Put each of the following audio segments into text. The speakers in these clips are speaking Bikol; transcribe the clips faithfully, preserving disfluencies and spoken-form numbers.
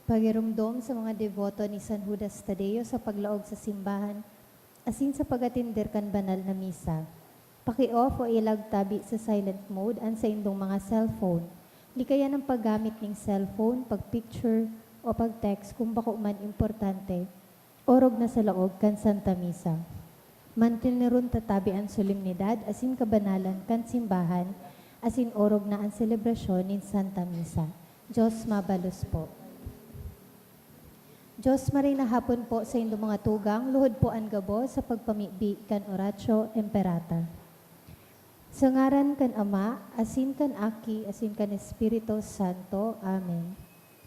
Pagiromdom sa mga deboto ni San Judas Tadeo sa paglaog sa simbahan asin sa pag-atender kan banal na misa. Paki-off o ilag tabi sa silent mode an saindong mga cellphone. Likayan an paggamit nin cellphone, pag-picture, o pag-text kun bako man importante, orog na sa laog kan Santa Misa. Manteneron ta tabi an solemnidad asin kabanalan kan simbahan, asin orog na an selebrasyon nin Santa Misa. Diyos mabalos po. Diyos, maray na hapon po sa indong mga tugang, luhod po an gabos sa pagpamibi kan Oratio Imperata. Sa ngaran kan Ama, asin kan Aki, asin kan Espiritu Santo. Amen.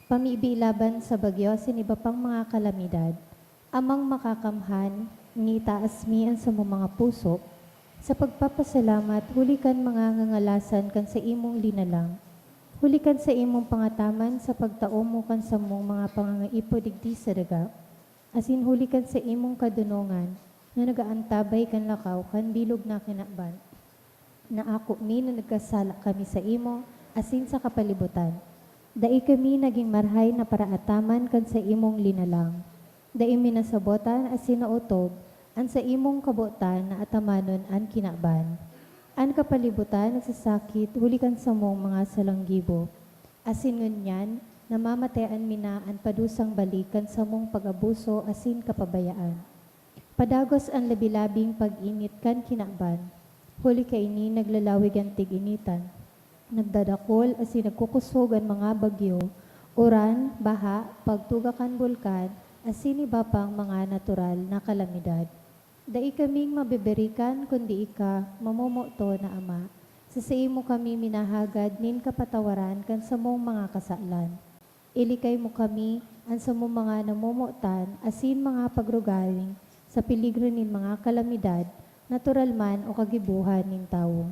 Pamibi laban sa bagyo asin iba pang mga kalamidad. Amang Makakamhan, initaas mi an samong mga puso sa pagpapasalamat huli kan mga ngangalasan kan saimong linalang, huli kan saimong pangataman sa pagtao mo kan samong mga pangangaipo digdi sa daga, asin huli kan saimong kadonongan na nag-aantabay kan lakaw kan bilog na kinaban. Naako mi na nagkasala kami saimo asin sa kapalibutan. Dai kami nagin marahay na paraataman kan saimong linalang. Dai mi nasabotan asin naotob an saimong kabotan na atamanon an kinaban. An kapalibutan nagsasakit huli kan samong mga salanggibo, asin ngunyan namamatean mi na an padusang balik kan samong pag-abuso asin kapabayaan. Padagos an labi-labing pag-init kan kinaban, huli kaini naglalawig an tig-initan. Nagdadakul asin nagkukusog an mga bagyo, uran, baha, pagtuga kan bulkan, asin iba pang mga natural na kalamidad. Dai kaming mabibirikan kundi ika, mamomoto na Ama. Sa saimo kami minahagad nin kapatawaran kan samong mga kasalan. Ilikay mo kami, an samong mga namomotan asin mga pagrugaling sa peligro nin mga kalamidad, natural man o kagibohan nin tawo.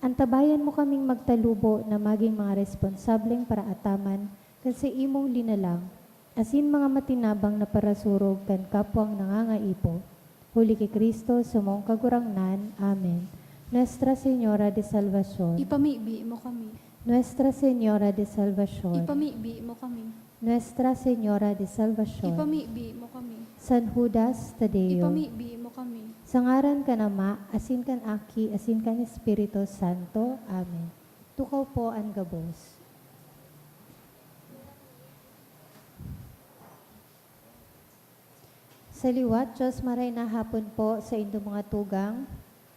Antabayan mo kaming magtalubo na magin mga responsableng paraataman kan saimong linalang, asin mga matinabang na parasurog kan kapwang nangangaipo. Huli ki Cristo, samong Kagurangnan. Amen. Nuestra Señora de Salvacion. Ipamibi mo kami. Nuestra Señora de Salvacion. Ipamibi mo kami. Nuestra Señora de Salvacion. Ipamibi mo kami. San Judas Tadeo. Ipamibi mo kami. Sa ngaran kan Ama, asin kan Aki, asin kan Espiritu Santo. Amen. Tukaw po an gabos. Sa liwat, Diyos, maray na hapon po sa indong mga tugang.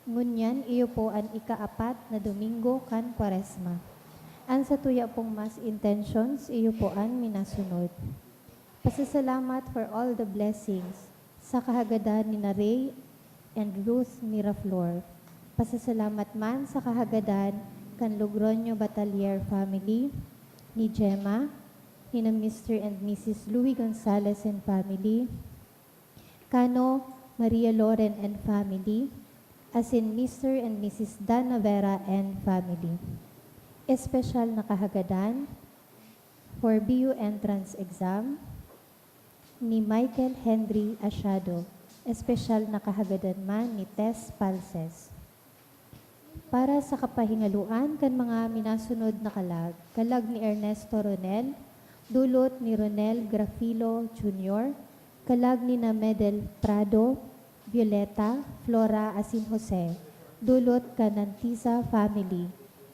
Ngunyan, iyo po an ikaapat na Domingo kan Kwaresma. An satuya pong Mass intentions, iyo po an minasunod. Pasasalamat for all the blessings sa kahagadan ni na Ray and Ruth Miraflor. Pasasalamat man sa kahagadan kan Logroño Batalier family, ni Gemma, ni na Mister and Missus Louis Gonzalez and family, kano Maria Loren and family, asin Mister and Missus Dana Vera and family. Espesyal na kahagadan for B U entrance exam ni Michael Henry Asiado. Espesyal na kahagadan man ni Tess Palses. Para sa kapahingaloan kan mga minasunod na kalag, kalag ni Ernesto Ronel, dulot ni Ronel Grafilo Junior, kalag ni na Medel Prado, Violeta, Flora asin Jose, dulot kan Nantisa family,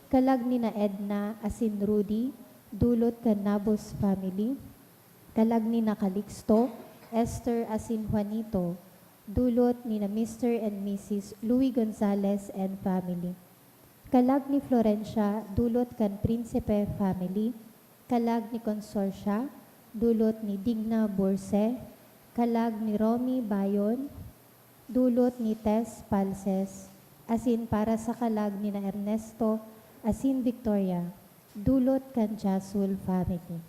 kalag ni na Edna asin Rudy, dulot kan Nabos family, kalag ni na Calixto, Esther asin Juanito, dulot ni na Mister and Missus Louis Gonzalez and family. Kalag ni Florencia, dulot kan Prinsipe family. Kalag ni Consorcia, dulot ni Digna Borse. Kalag ni Romy Bayon, dulot ni Tess Palses. Asin para sa kalag ni na Ernesto asin Victoria, dulot kan Jasul family.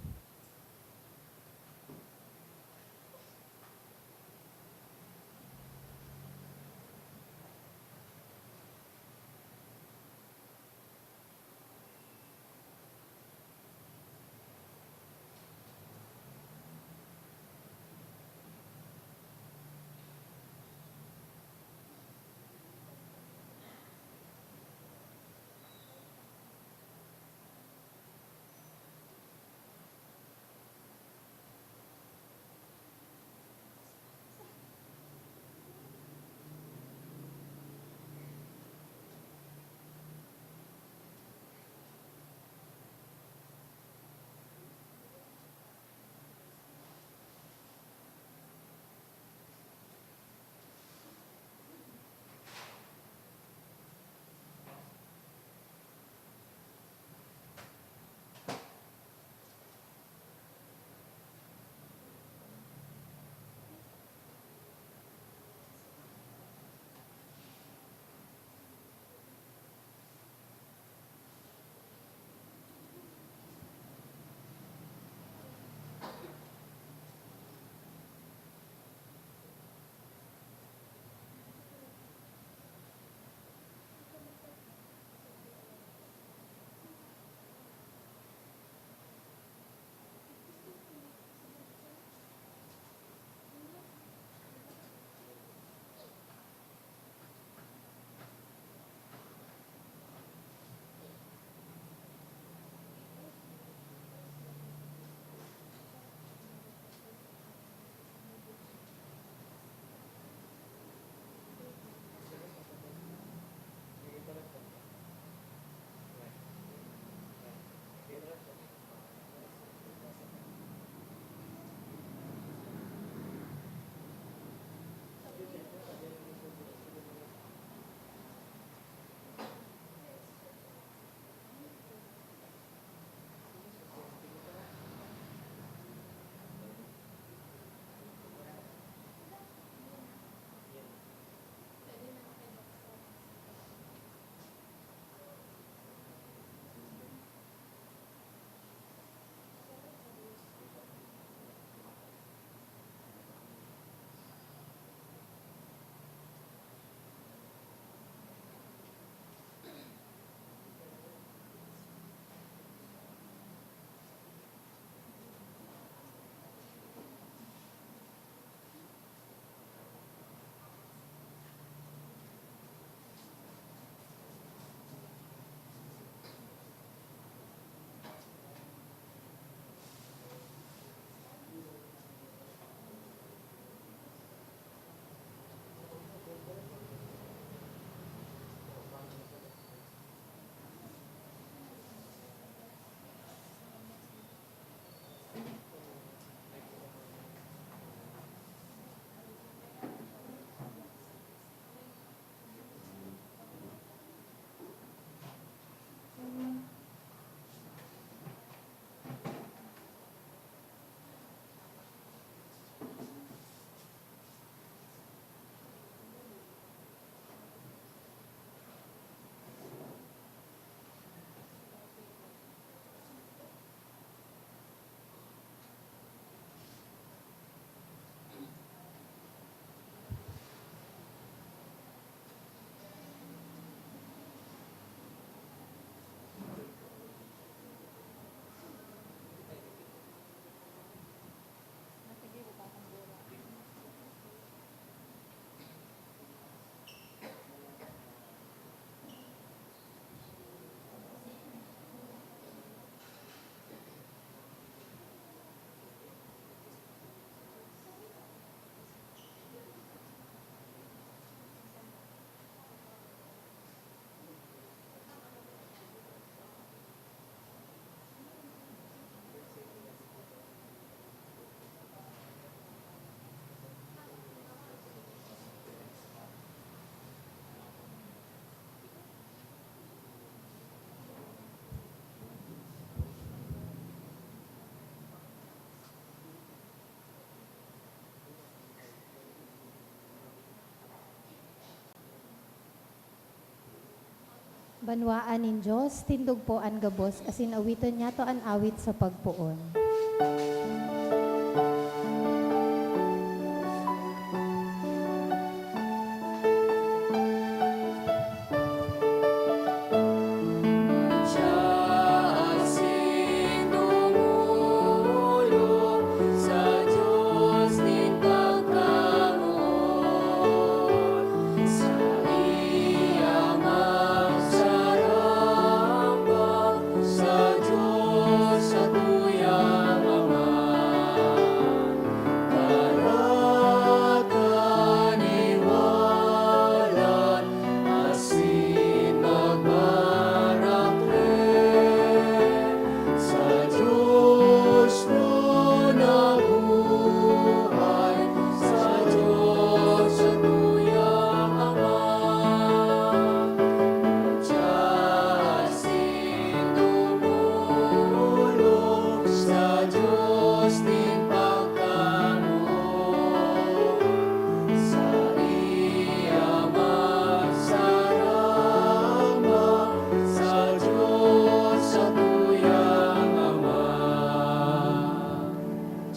Banwaan nin Dios, tindog po an gabos, asin awiton niyato an awit sa pagpoon.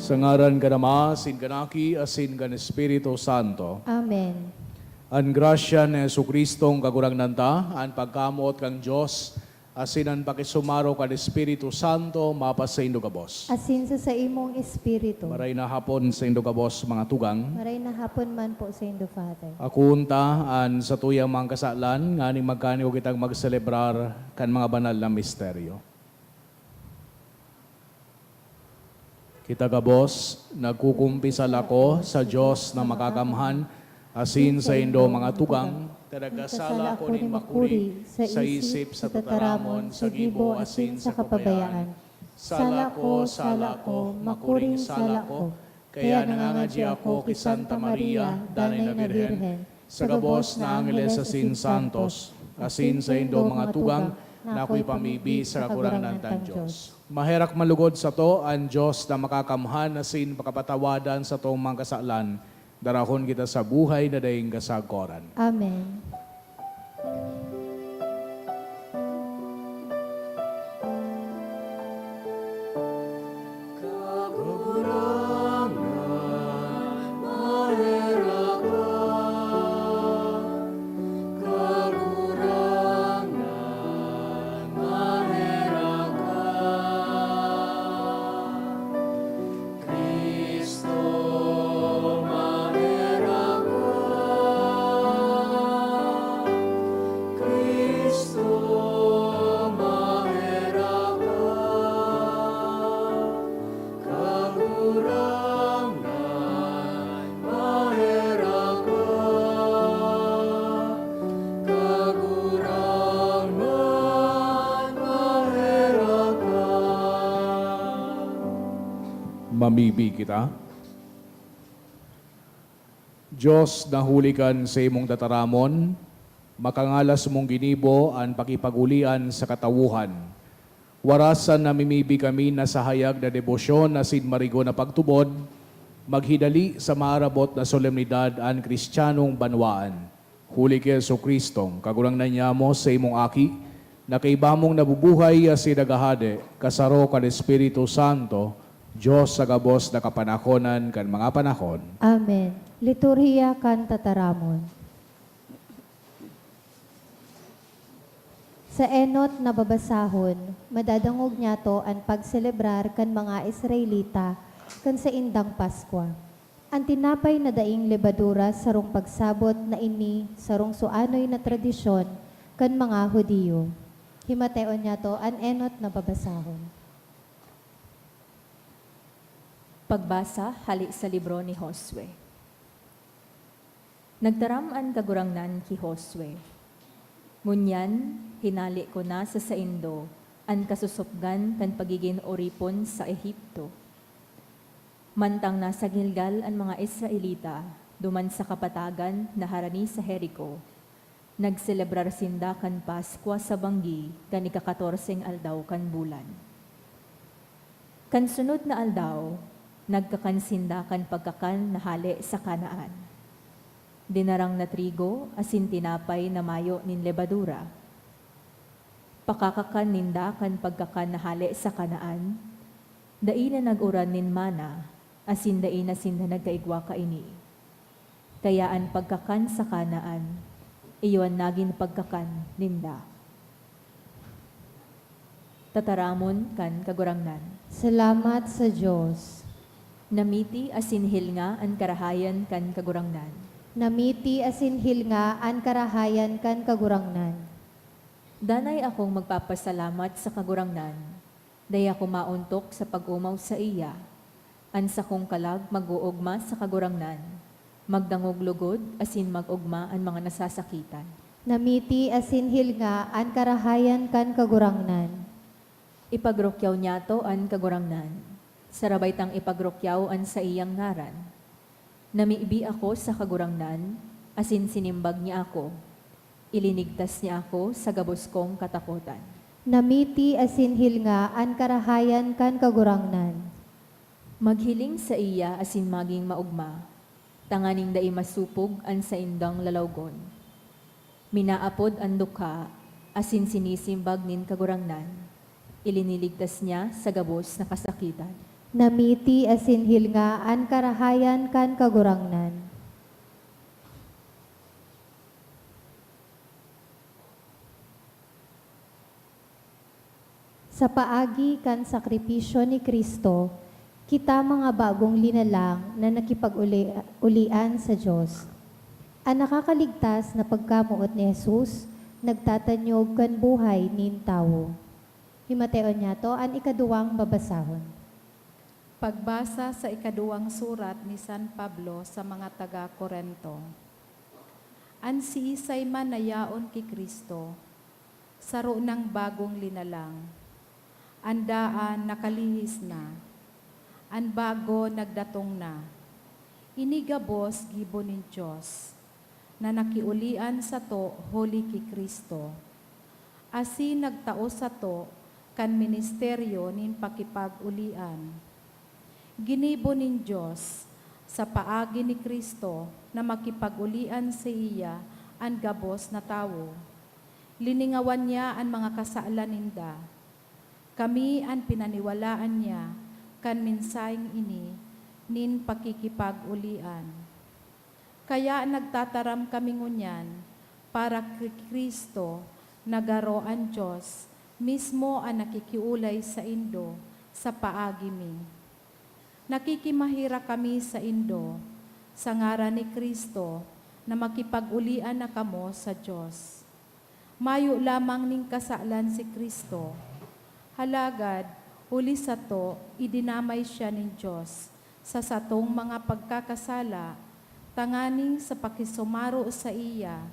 Sa ngaran kan Ama, asin kan Aki, asin kan Espiritu Santo. Amen. An grasya ni Jesu-Cristong Kagurangnan ta, an pagkamoot kan Dios, asin an pakisumaro kan Espiritu Santo mapasaindo gabos. Asin sa saimong espiritu. Maray na hapon saindo gabos, mga tugang. Maray na hapon man po saindo, Father. Akoon ta an satuyang mga kasalan nganing magkanigo kitang magselebrar kan mga banal na misteryo. Kita gabos, nagkukumpisal ako sa Dios na makakamhan, asin saindo, mga tugang, ta nagkasala ako nin makuri sa isip, sa tataramon, sa gibo, asin sa kapabayaan. Sala ko, sala ko, makuring sala ko. Kaya nangangadyi ako ki Santa Maria, Danay na Birhen, sa gabos na angheles asin santos, asin saindo, mga tugang, na akoy pamibi sa Kagurangnan tang Dios. Maherak man lugod sato an Dios na makakamhan asin pakapatawadan satong mga kasalan, darahon kita sa buhay na daing kasagoran. Amen. Mamibi kita. Dios na huli kan saimong tataramon, makangalas mong ginibo an pakipag-olian sa katawohan. Warasan namimibi kami na sa hayag na debosyon asin marigo na pagtubod, maghidali sa maarabot na solemnidad an Cristianong banwaan. Huli ki Jesu-Cristong Kagurangnan nyamo, saimong Aki, na kaiba mong nabubuhay asin naghahade, kasaro kan Espiritu Santo, Dios sa gabos na kapanahonan kan mga panahon. Amen. Liturhiya kan Tataramon. Sa enot na babasahon, madadangog niyato an pagselebrar kan mga Israelita kan saindang Paskwa. An tinapay na daing lebadura sarong pagsabot na ini sarong suanoy na tradisyon kan mga Judio. Himateon niyato an enot na babasahon. Pagbasa hale sa libro ni Josue. Nagtaram an Kagurangnan ki Josue, "Ngunyan, hinale ko na sa saindo an kasosopgan kan pagigin oripon sa Egipto." Mantang nasa Gilgal an mga Israelita, duman sa kapatagan na harani sa Jerico, nagselebrar sinda kan Paskwa sa banggi kan ikakatorseng aldaw kan bulan. Kan sunod na aldaw, nagkakan sinda kan pagkakan na hale sa Canaan. Dinarang na trigo asin tinapay na mayo nin lebadura. Pakakakan ninda kan pagkakan na hale sa Canaan, dai na nag-uran nin manna, asin dai na sinda nagkaigwa kaini. Kaya an pagkakan sa Canaan, iyo an nagin pagkakan ninda. Tataramon kan Kagurangnan. Salamat sa Dios. Namiti asin hilnga an karahayan kan Kagurangnan. Namiti asin hilnga an karahayan kan Kagurangnan. Danay akong magpapasalamat sa Kagurangnan. Dai ako maontok sa pag-omaw saiya. An sakong kalag mag-oogma sa Kagurangnan. Magdangog logod asin mag-ogma an mga nasasakitan. Namiti asin hilnga an karahayan kan Kagurangnan. Ipagrukyaw niyato an Kagurangnan. Sarabay tang ipagrukyaw an saiyang ngaran. Namibi ako sa Kagurangnan, asin sinimbag niya ako. Ilinigtas niya ako sa gabos kong katakotan. Namiti asin hilnga an karahayan kan Kagurangnan. Maghiling saiya asin magin maogma, tanganing dai masopog an saindang lalawgon. Minaapod an dukha asin sinisimbag nin Kagurangnan. Iliniligtas niya sa gabos na kasakitan. Namiti asin hilnga an karahayan kan Kagurangnan. Sa paagi kan sakripisyo ni Cristo, kita mga bagong linalang na nakipag-uli-, ulian sa Dios. An nakakaligtas na pagkamoot ni Jesus nagtatanyog kan buhay nin tawo. Himateon niyato an ikaduwang babasahon. Pagbasa sa ikaduwang surat ni San Pablo sa mga taga Corinto. An siisay man na yaon ki Cristo, saro nang bagong linalang. An daan nakalihis na, an bago nagdatong na. Ini gabos gibo nin Dios, na nakiulian sato huli ki Cristo, asin nagtao sato kan ministeryo nin pakipag-ulian. Ginibo nin Dios, sa paagi ni Cristo, na makipag-ulian saiya an gabos na tawo. Liningawan niya an mga kasalan ninda. Kami an pinaniwalaan niya kan mensaheng ini nin pakikipag-ulian. Kaya nagtataram kami ngunyan para ki Cristo, na garo an Dios mismo an nakikiolay saindo sa paagi mi. Nakikimaherak kami saindo, sa ngaran ni Cristo, na makipag-ulian na kamo sa Dios. Mayo lamang nin kasalan si Cristo, halagad, huli sato, idinamay siya nin Dios sa satong mga pagkakasala, tanganing sa pakisumaro saiya,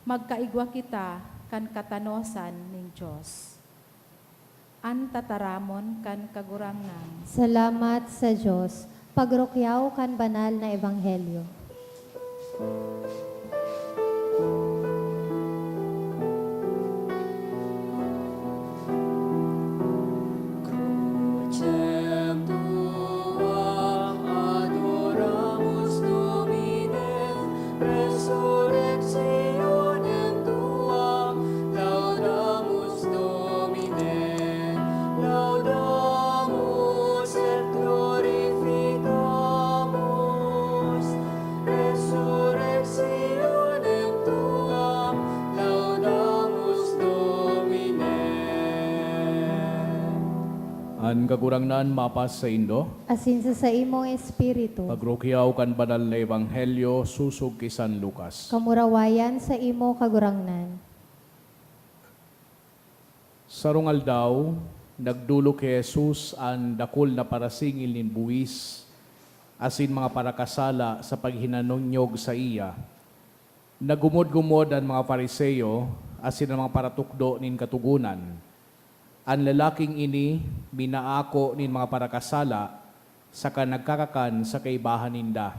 magkaigwa kita kan katanosan nin Dios. An tataramon kan Kagurangnan. Salamat sa Dios. Pagrukyaw kan banal na ebanghelyo. Crucem tuam adoramus, Domine, resurrectionem tuam laudamus, Domine, laudamus et glorificamus. Resurrectionem tuam laudamus, Domine. An Kagurangnan mapas saindo. Asin sa saimong espiritu. Pagrukyaw kan banal na ebanghelyo sosog ki San Lucas. Kamurawayan saimo, Kagurangnan. Sarong aldaw, nagdolok ki Jesus an dakul na parasingil nin buhis asin mga parakasala sa paghinanonyog saiya. Naggumod-gumod an mga Fariseo asin an mga paratukdo nin Katogonan. An lalaking ini minaako nin mga parakasala saka nagkakakan sa kaibahan ninda.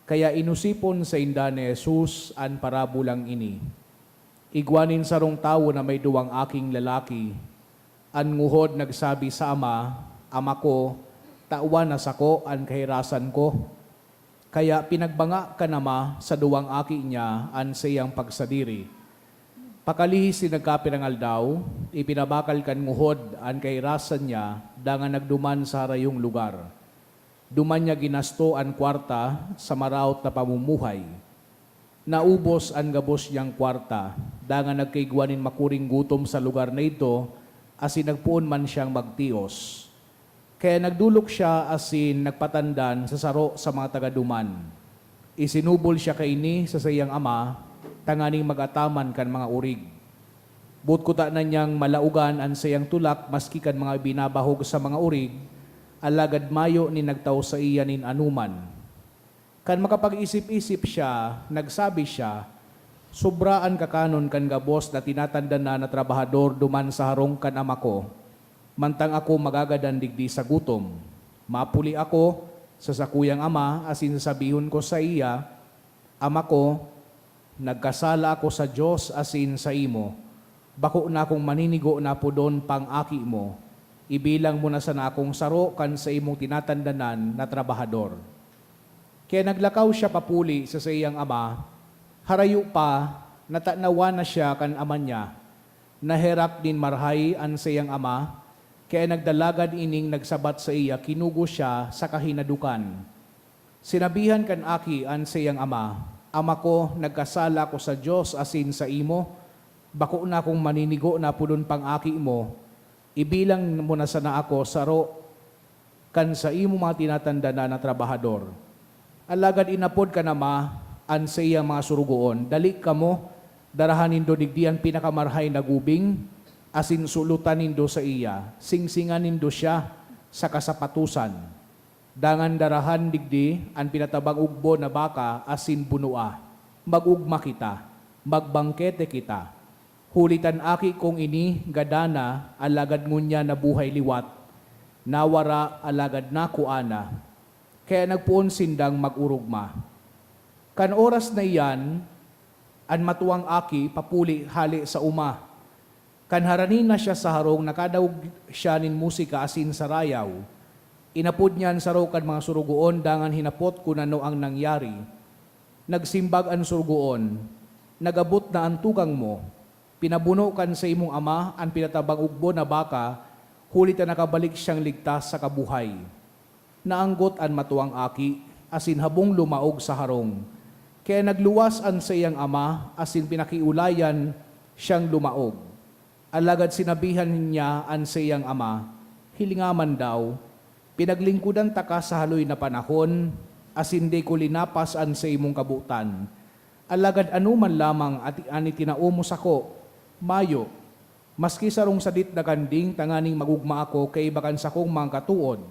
Kaya inosipon sainda ni Jesus an parabolang ini. Igwa nin sarong tawo na may duwang aking lalaki. An ngohod nagsabi sa ama, "Ama ko, tawan na sako an kahirasan ko." Kaya pinagbanga kan ama sa duwang aki niya an saiyang pagsadiri. Pakalihis nin nagkapirang aldaw, ipinabakal kan nguhod an kahirasan niya dangan nagduman sa harayong lugar. Duman niya ginasto an kwarta sa maraot na pamumuhay. Naubos an gabos niyang kwarta, dangan nagkaigwa nin makuring gutom sa lugar na idto, asin nagpoon man siyang magtios. Kaya nagdolok siya asin nagpatandan sa saro sa mga taga-duman. Isinubol siya kaini sa saiyang ama tanganing mag-ataman kan mga orig. Boot kutana niyang malaogan an saiyang tulak maski kan mga binabahog sa mga orig, alagad mayo nin nagtao saiya nin anoman. Kan makapag-isip-isip siya, nagsabi siya, "Sobra an kakanon kan gabos na tinatandanan na trabahador duman sa harong kan ama ko, mantang ako magagadan digdi sa gutom. Mapuli ako sa sakuyang ama asin sasabihon ko saiya, 'Ama ko, nagkasala ako sa Dios asin saimo. Bako na akong maninigo na pudon pang aki mo. Ibilang mo na sana akong saro kan saimong tinatandanan na trabahador.'" Kaya naglakaw siya papuli sa saiyang ama. Harayo pa, natanawan na siya kan ama niya. Naherak nin marahay an saiyang ama, kaya nagdalagan ining nagsabat saiya, kinugo siya sa kahinadokan. Sinabihan kan aki an saiyang ama, "Ama ko, nagkasala ako sa Dios asin saimo. Bako na akong maninigo na pudon pang aki mo. Ibilang mo na sana ako saro kan saimo mga tinatandanan na trabahador." Alagad inapod kan ama an saiyang mga sorogoon, "Dali kamo, darahan nindo digdi an pinakamarahay na gubing, asin sulotan nindo saiya, singsingan nindo siya sa kasapatosan. Dangan darahan digdi an pinatabang ugbo na baka asin bunoa. Mag-ugma kita, magbangkete kita. Huli ta an aki kong ini gadan na, alagad ngunyan nabuhay liwat. Nawara, alagad nakua na." Kaya nagpoon sindang mag-orogma. Kan oras na iyan, an matuang aki papuli hale sa oma. Kan harani na siya sa harong, nakadangog siya nin musika asin sarayaw. Inapod niya an saro kan mga sorogoon dangan hinapot kun ano an nangyari. Nagsimbag an sorogoon, "Nag-abot na an tugang mo. Pinabuno kan saimong ama an pinatabang ugbo na baka, huli ta nakabalik siyang ligtas saka buhay." Naanggot an matuang aki, asin habong lumaog sa harong. Kaya nagluwas an saiyang ama asin pinakiolayan siyang lumaog. Alagad sinabihan niya an saiyang ama, "Hilinga man daw, pinaglingkodan taka sa haloy na panahon, asin dai ko linapas an saimong kabotan. Alagad ano man lamang ati-, an itinao mo sako, mayo, maski sarong sadit na ganding tanganing mag-ugma ako kaiba kan sakong mga katood.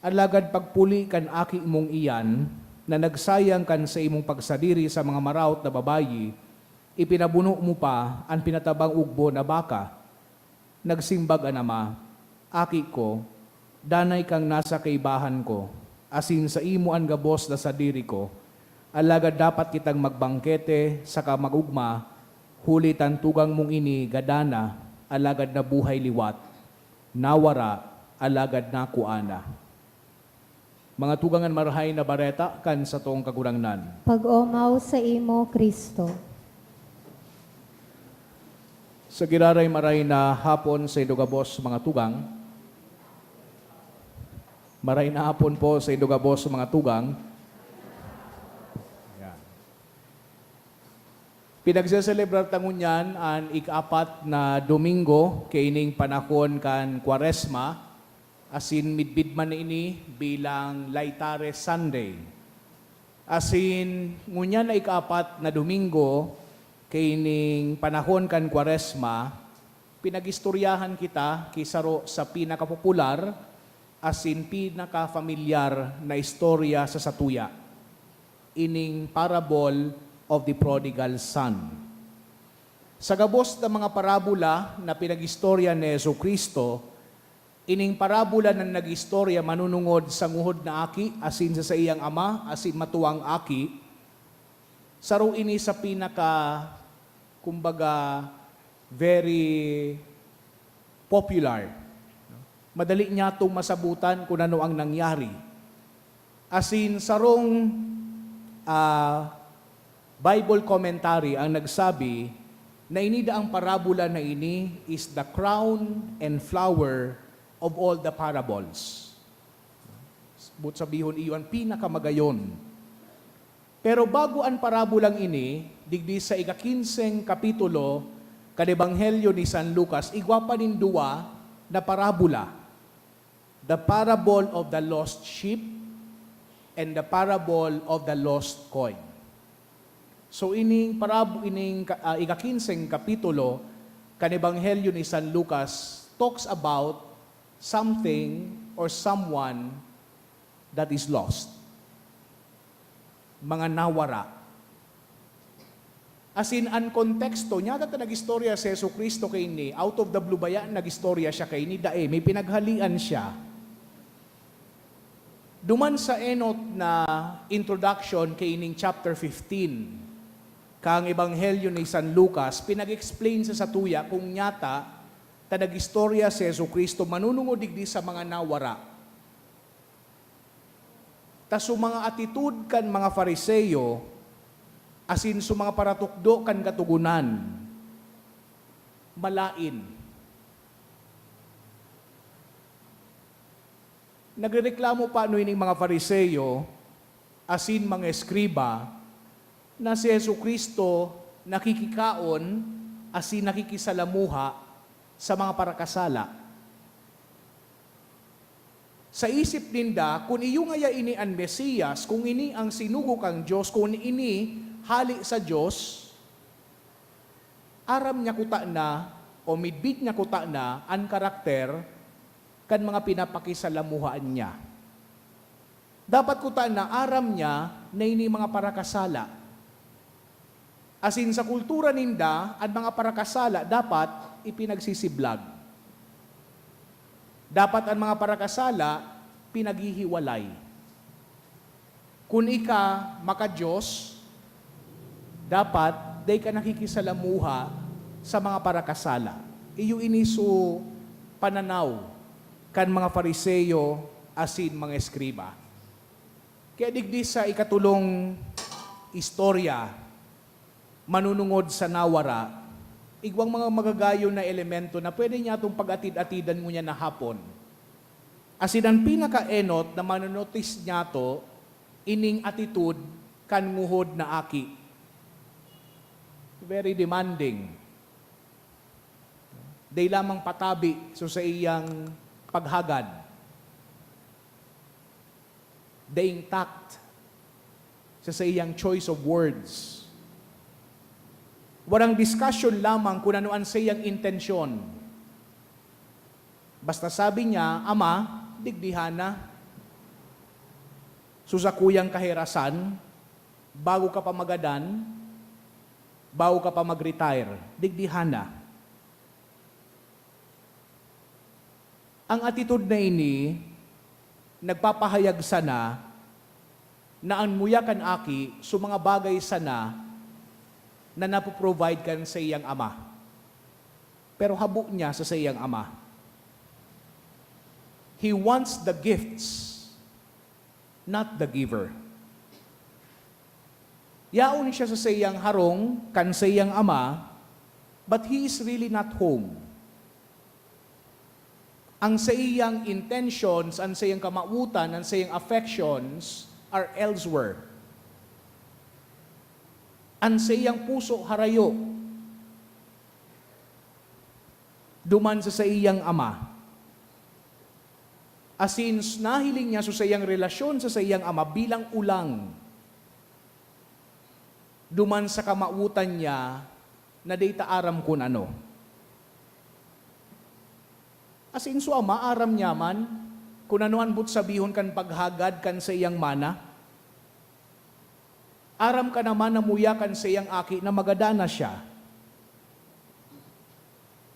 Alagad pagpuli kan aki mong iyan, na nagsayang kan saimong pagsadiri sa mga maraot na babayi, ipinabuno mo pa an pinatabang ugbo na baka." Nagsimbag an ama, "Aki ko, danay kang nasa kaibahan ko, asin saimo an gabos na sadiri ko. Alagad dapat kitang magbangkete saka mag-ugma, huli ta an tugang mong ini gadan na, alagad nabuhay liwat. Nawara, alagad nakua na." Mga tugang, an Marahay na Bareta kan satong Kagurangnan. Pag-omaw saimo, Cristo. Sa giraray, maray na hapon saindo gabos, mga tugang. Maray na hapon po saindo gabos, mga tugang. Yan. Pinagseselebrar ta ngunyan an ika-apat na Domingo kaining panahon kan Kwaresma, asin midbid man na ini bilang Laetare Sunday. Asin ngunyan na ika-apat na Domingo kaining panahon kan Kwaresma, pinag-istoryahan kita ki saro sa pinakapopular asin pinakafamilyar na istorya sa satuya, ining Parable of the Prodigal Son. Sa gabos na mga parabola na pinag-istorya ni Jesu-Cristo, ining parabola na nag-istorya manunungod sa nguhod na aki asin sa saiyang ama asin matuang aki, saro ini sa pinaka, kumbaga, very popular. Madali niyatong masabutan kun ano ang nangyari. Asin sarong, ah, Bible commentary ang nagsabi, Na ini daang parabola na ini is the crown and flower of all the parables. Boot sabihon, iyo an pinakamagayon. Pero bago an parabolang ini, digdi sa ika-kinseng kapitulo kan Ebanghelyo ni San Lucas, igwa pa nin duwa na parabola. The parable of the lost sheep and the parable of the lost coin. So, ining parab-, ining ka-, ah, ika-kinseng kapitulo kan Ebanghelyo ni San Lucas talks about something or someone that is lost. Mga nawara. Asin, an konteksto, nyata ta nag-istorya si Jesu-Cristo kaini, out of the blue ba yan nag-istorya siya kaini? Dai, may pinaghalian siya. Duman sa enot na introduction kaining chapter fifteen, kang Ebanghelyo ni San Lucas, pinag-explain sa satuya kung nyata ta nag-istorya si Jesu-Cristo manunungod digdi sa mga nawara. Ta su mga atitud kan mga Fariseo asin su mga paratukdo kan Katogonan, malaen. Nagrereklamo pa ano ining mga Fariseo asin mga eskriba na si Jesu-Cristo nakikikaon asin nakikisalamuha sa mga parakasala. Sa isip ninda, kun iyo ngaya ini an Mesias, kun ini an sinugo kan Dios, kun ini hale sa Dios, aram niya kutana o midbid niya kutana an karakter kan mga pinapakisalamuhaan niya. Dapat kutana aram niya na ini mga parakasala. Asin sa kultura ninda, an mga parakasala dapat ipinagsisiblag. Dapat an mga parakasala pinaghihiwalay. Kun ika maka-Dios, dapat dai ka nakikisalamuha sa mga parakasala. Iyo ini su pananaw kan mga Fariseo asin mga eskriba. Kaya digdi sa ikatulong istorya, manunungod sa nawara, igwang mga magagayon na elemento na pwede niyatong pag-atid-atidan ngunyan na hapon. Asin an pinakaenot na manonotis niyato, ining atitude kan nguhod na aki. Very demanding. Dai lamang patabi so saiyang paghagad. Daing tact sa saiyang choice of words. Warang discussion lamang kun ano an saiyang intensyon. Basta sabi niya, "Ama, digdihan na. Su sakuyang kahirasan, bago ka pa magadan, bago ka pa mag-retire, digdihan na." Ang atitude na ini nagpapahayag sana na an muya kan aki su mga bagay sana na napo-provide kan saiyang ama. Pero habo niya sa saiyang ama. He wants the gifts, not the giver. Yaon siya sa saiyang harong kan saiyang ama, but he is really not home. Ang saiyang intentions, ang saiyang kamawotan, ang saiyang affections are elsewhere. Ang saiyang puso harayo duman sa saiyang ama. Asin, nahiling niya so saiyang relasyon sa saiyang ama bilang ulang duman sa kamawotan niya na dai ta aram kun ano. Asin, so ama, aram niya man kun ano an boot sabihon kan paghagad kan saiyang mana. Aram ka naman na muya kan saiyang aki na magadan na siya.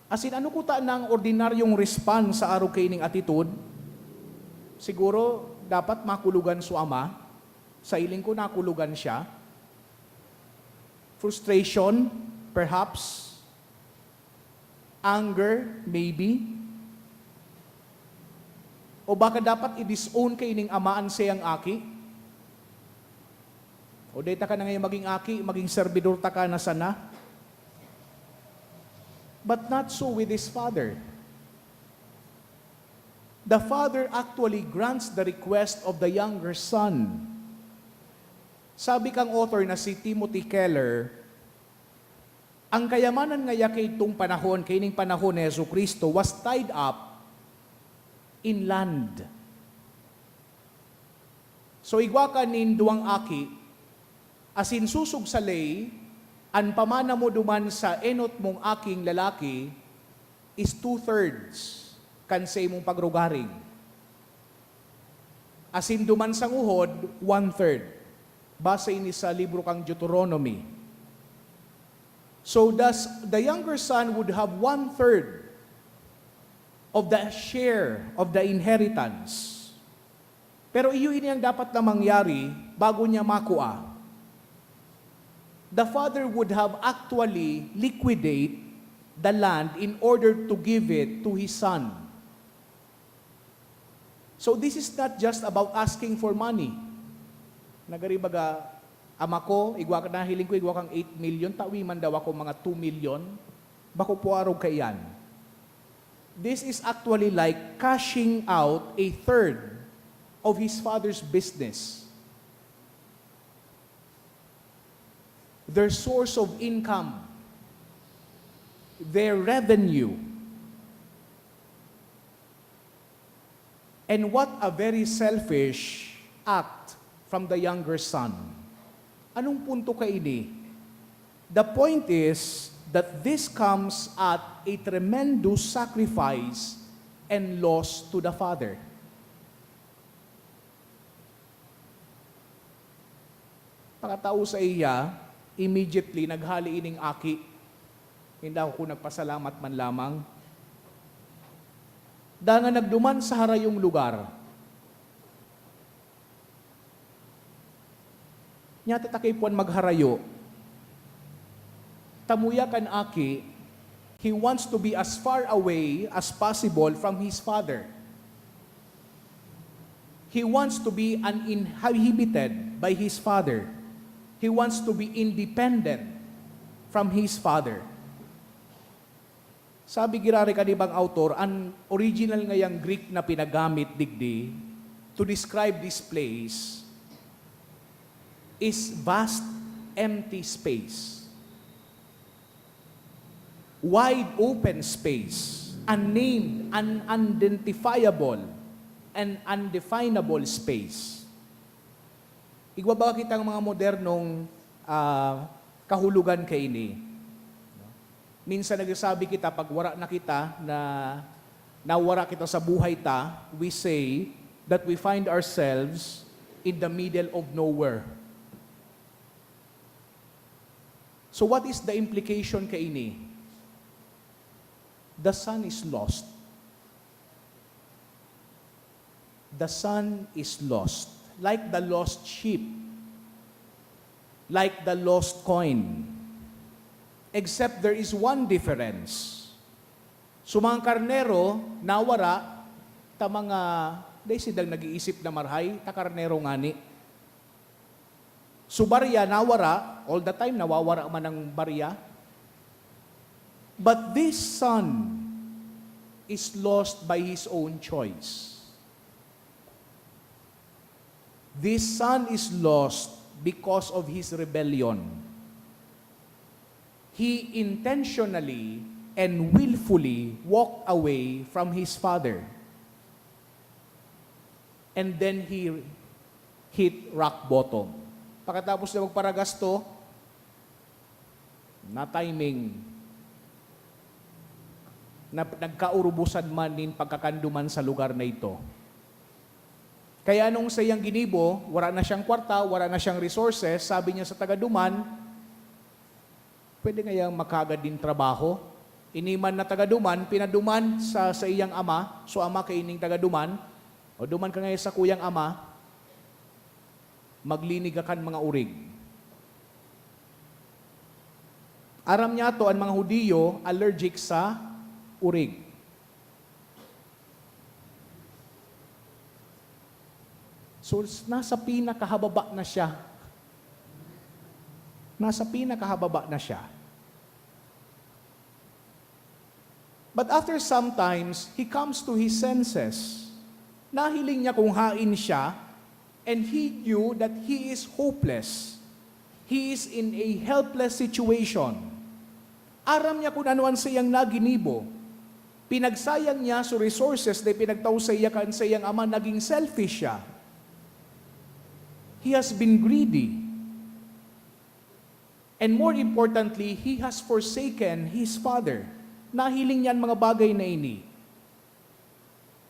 Asin, ano kuta nang ordinaryong response sa arog kaining atitude? Siguro, dapat makulogan so ama. Sa hiling ko, nakulogan siya. Frustration, perhaps. Anger, maybe. O baka dapat i-disown kaining ama an saiyang aki? O dai taka na ngayon maging aki, maging serbidor taka na sana? But not so with his father. The father actually grants the request of the younger son. Sabi kang author na si Timothy Keller, ang kayamanan ngaya kaitong panahon, kaining panahon ni Jesu Cristo, was tied up in land. So, igwa ka nin duwang aki, asin sosog sa ley, an pamana mo duman sa enot mong aking lalaki is two-thirds kan sa imong pagrugaring. Asin duman sa nguhod, one-third. Base ini sa libro kang Deuteronomy. So thus, the younger son would have one-third of the share of the inheritance. Pero iyo ini ang dapat na mangyari bago niya makua. The father would have actually liquidate the land in order to give it to his son. So this is not just about asking for money. Nagari baga, "Ama ko, igwa ka, nahiling ko, igwa kang eight million, tawi man daw ako mga two million, bako po arog kaiyan." This is actually like cashing out a third of his father's business. Their source of income, their revenue. And what a very selfish act from the younger son. Anong punto kaini? The point is that this comes at a tremendous sacrifice and loss to the father. Pakatao saiya, immediately naghale ining aki. Inda ako nagpasalamat man lamang. Dangan nagduman sa harayong lugar. Nya ta, ta kaipuhan magharayo. Tamuya kan aki, he wants to be as far away as possible from his father. He wants to be uninhibited by his father. He wants to be independent from his father. Sabi giraray kan ibang autor, an original ngayang Greek na pinagamit digdi to describe this place is vast, empty space. Wide open space, unnamed, un-, unidentifiable, and undefinable space. Igwa ba kitang mga modernong, ah, kahulogan kaini? Minsan nagsasabi kita, pag wara na kita, na nawara kita sa buhay ta, we say that we find ourselves in the middle of nowhere. So what is the implication kaini? The son is lost. The son is lost, like the lost sheep, like the lost coin. Except there is one difference. So, mga karnero, nawara, ta mga, dai sindang nag-iisip na marhay, ta karnero ngani. So, barya, nawara, all the time, nawawara man ang barya. But this son is lost by his own choice. This son is lost because of his rebellion. He intentionally and willfully walked away from his father. And then he hit rock bottom. Pakatapos na magparagasto, na-timing, na nagkaurubosan man nin pagkakanduman sa lugar na ito. Kaya nung saiyang ginibo, wala na siyang kwarta, wala na siyang resources, sabi niya sa taga-Duman, "Pwede ngayang makagad nin trabaho?" Ini man na taga-Duman, pinaduman sa saiyang ama, so ama kaining taga-Duman, "O, duman ka ngayon sa kuyang ama, maglinig ka kan mga urig." Aram niyato, an mga Judio allergic sa urig. So, s-, nasa pinakahababa na siya. Nasa pinakahababa na siya. But after sometimes, he comes to his senses. Nahiling niya kung hain siya, and he knew that he is hopeless. He is in a helpless situation. Aram niya kung ano an saiyang naginibo. Pinagsayang niya so resources na ipinagtao saiya kan saiyang ama, naging selfish siya. He has been greedy. And more importantly, he has forsaken his father. Nahiling niya an mga bagay na ini.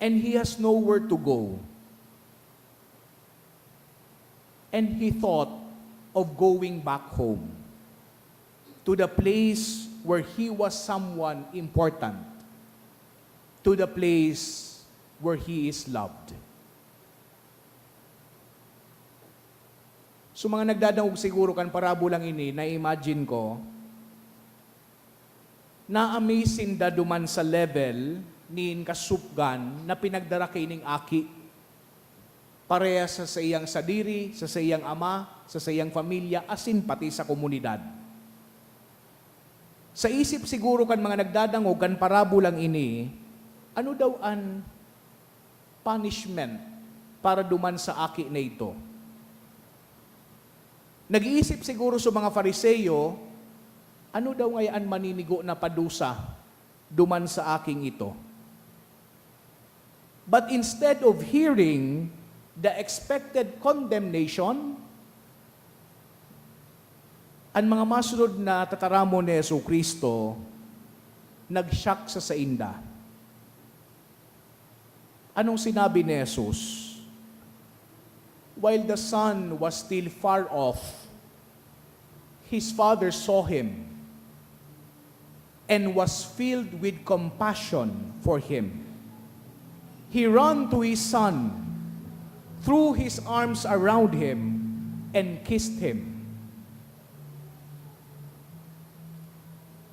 And he has nowhere to go. And he thought of going back home, to the place where he was someone important, to the place where he is loved. So, mga nagdadangog siguro kan parabolang ini, na-imagine ko, na-amaze sinda duman sa level nin kasupgan na pinagdara kaining aki, parehas sa saiyang sadiri, sa saiyang ama, sa saiyang pamilya, asin pati sa komunidad. Sa isip siguro kan mga nagdadangog kan parabolang ini, ano daw an punishment para duman sa aki na ito? Nag-iisip siguro so mga Fariseo, "Ano daw ngaya an maninigo na padusa duman sa aking ito?" But instead of hearing the expected condemnation, an mga masunod na tataramon ni Jesu-Cristo nag-shock sa sainda. Anong sinabi ni Jesus? "While the son was still far off, his father saw him and was filled with compassion for him. He ran to his son, threw his arms around him, and kissed him."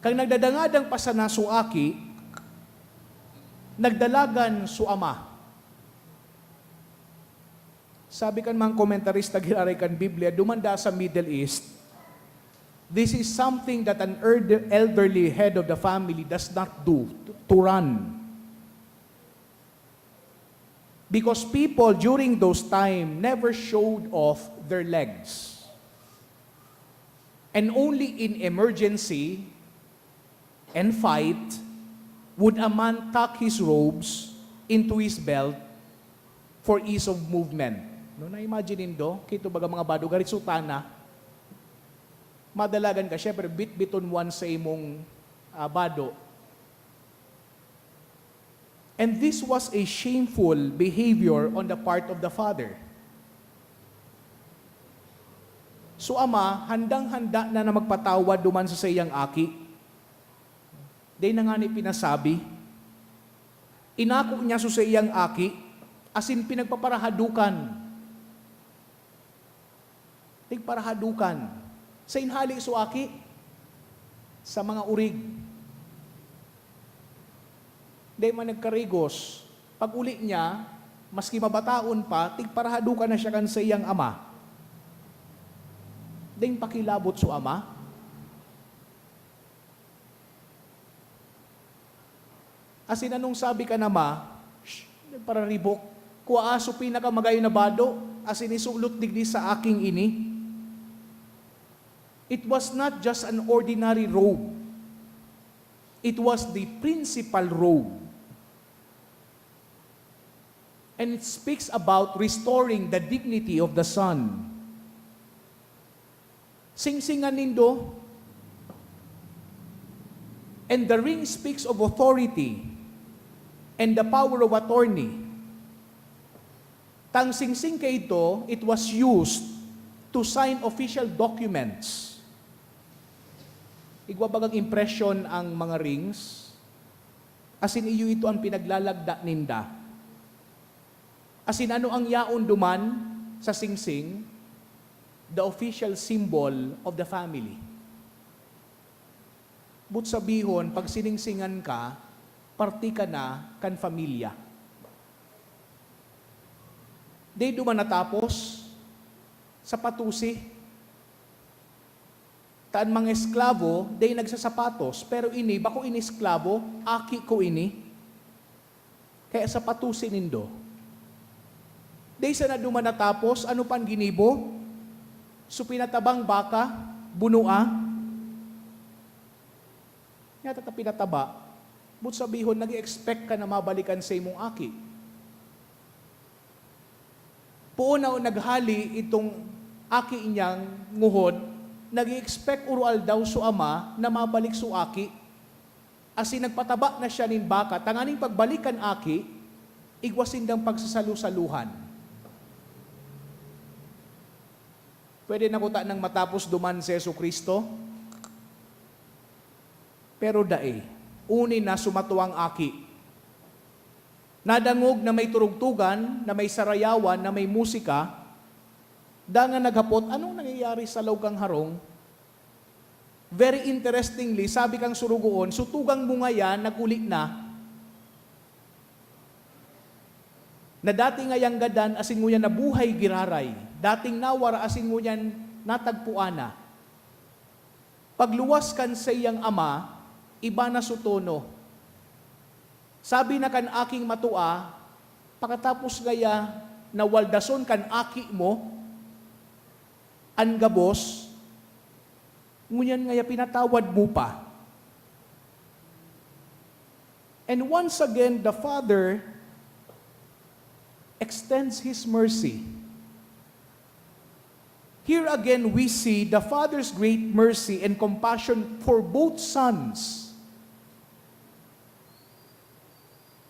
Kan nagdadangadang pa sana so aki, nagdalagan so ama. Sabi kan mga komentarista giraray kan Biblia, duman daa sa Middle East, this is something that an erd-, elderly head of the family does not do, to, to run. Because people during those time never showed off their legs. And only in emergency and fight would a man tuck his robes into his belt for ease of movement. No, na-imagine nindo, kito baga mga bado, gari sutana. Madalagan ka, syempre, bitbiton mo an sa imong, ah, bado. And this was a shameful behavior on the part of the father. So, ama, handang-handa na na magpatawad duman sa saiyang aki. Dai na ngani pinasabi. Inako niya so saiyang aki, asin pinagpaparahadukan. Tigparahadukan. Sain hali so aki? Sa mga orig. Dai man nagkarigos. Pag-uli niya, maski mabataon pa, tigparahadukan na siya kan saiyang ama. Daing pakilabot so ama. Asin anong sabi kan ama? Shh, nagpararibok. Kua so pinakamagayon na bado, asin isulot digdi sa aking ini. It was not just an ordinary robe. It was the principal robe. And it speaks about restoring the dignity of the son. Singsingan nindo. And the ring speaks of authority and the power of attorney. Tang singsing kaito, it was used to sign official documents. Igwa bagang impresyon ang mga rings? Asin iyo ito an pinaglalagda ninda. Asin ano ang yaon duman sa singsing? The official symbol of the family. Boot sabihon, pag siningsingan ka, parte ka na kan pamilya. Dai duman natapos sa patusi. An mga esklabo, dai nagsasapatos, pero ini, bako ini esklabo, aki ko ini. Kaya sapatosi nindo. Dai sana duman natapos, ano pang ginibo? So, pinatabang baka, bunua. Nya ta pinataba. But sabihon, nag-expect ka na mabalikan sa imong aki. Poon na naghali itong aki niyang nguhod, nag-expect uro aldaw so ama na mabalik so aki. Asin nagpataba na siya nin baka, tanganing pagbalik kan aki, igwa sindang pagsasalo-saluhan. Pwede na kuta nang matapos duman si Jesu-Cristo? Pero dai. Uni na sumato ang aki. Nadangog na may turugtugan, na may sarayawan, na may musika. Dangan naghapot, "Anong nangyayari sa laog kan harong?" Very interestingly, sabi kan surugoon, "So tugang mo ngayan, nag-uli na, na dati ngayang gadan asin ngunyan nabuhay giraray, dating nawara asin ngunyan natagpoan na." Pagluwas kan saiyang ama, iba na so tono. Sabi na kan aking matua, "Pakatapos ngaya na waldason kan aki mo an gabos, ngunyan ngaya pinatawad mo pa." And once again, the Father extends His mercy. Here again, we see the Father's great mercy and compassion for both sons.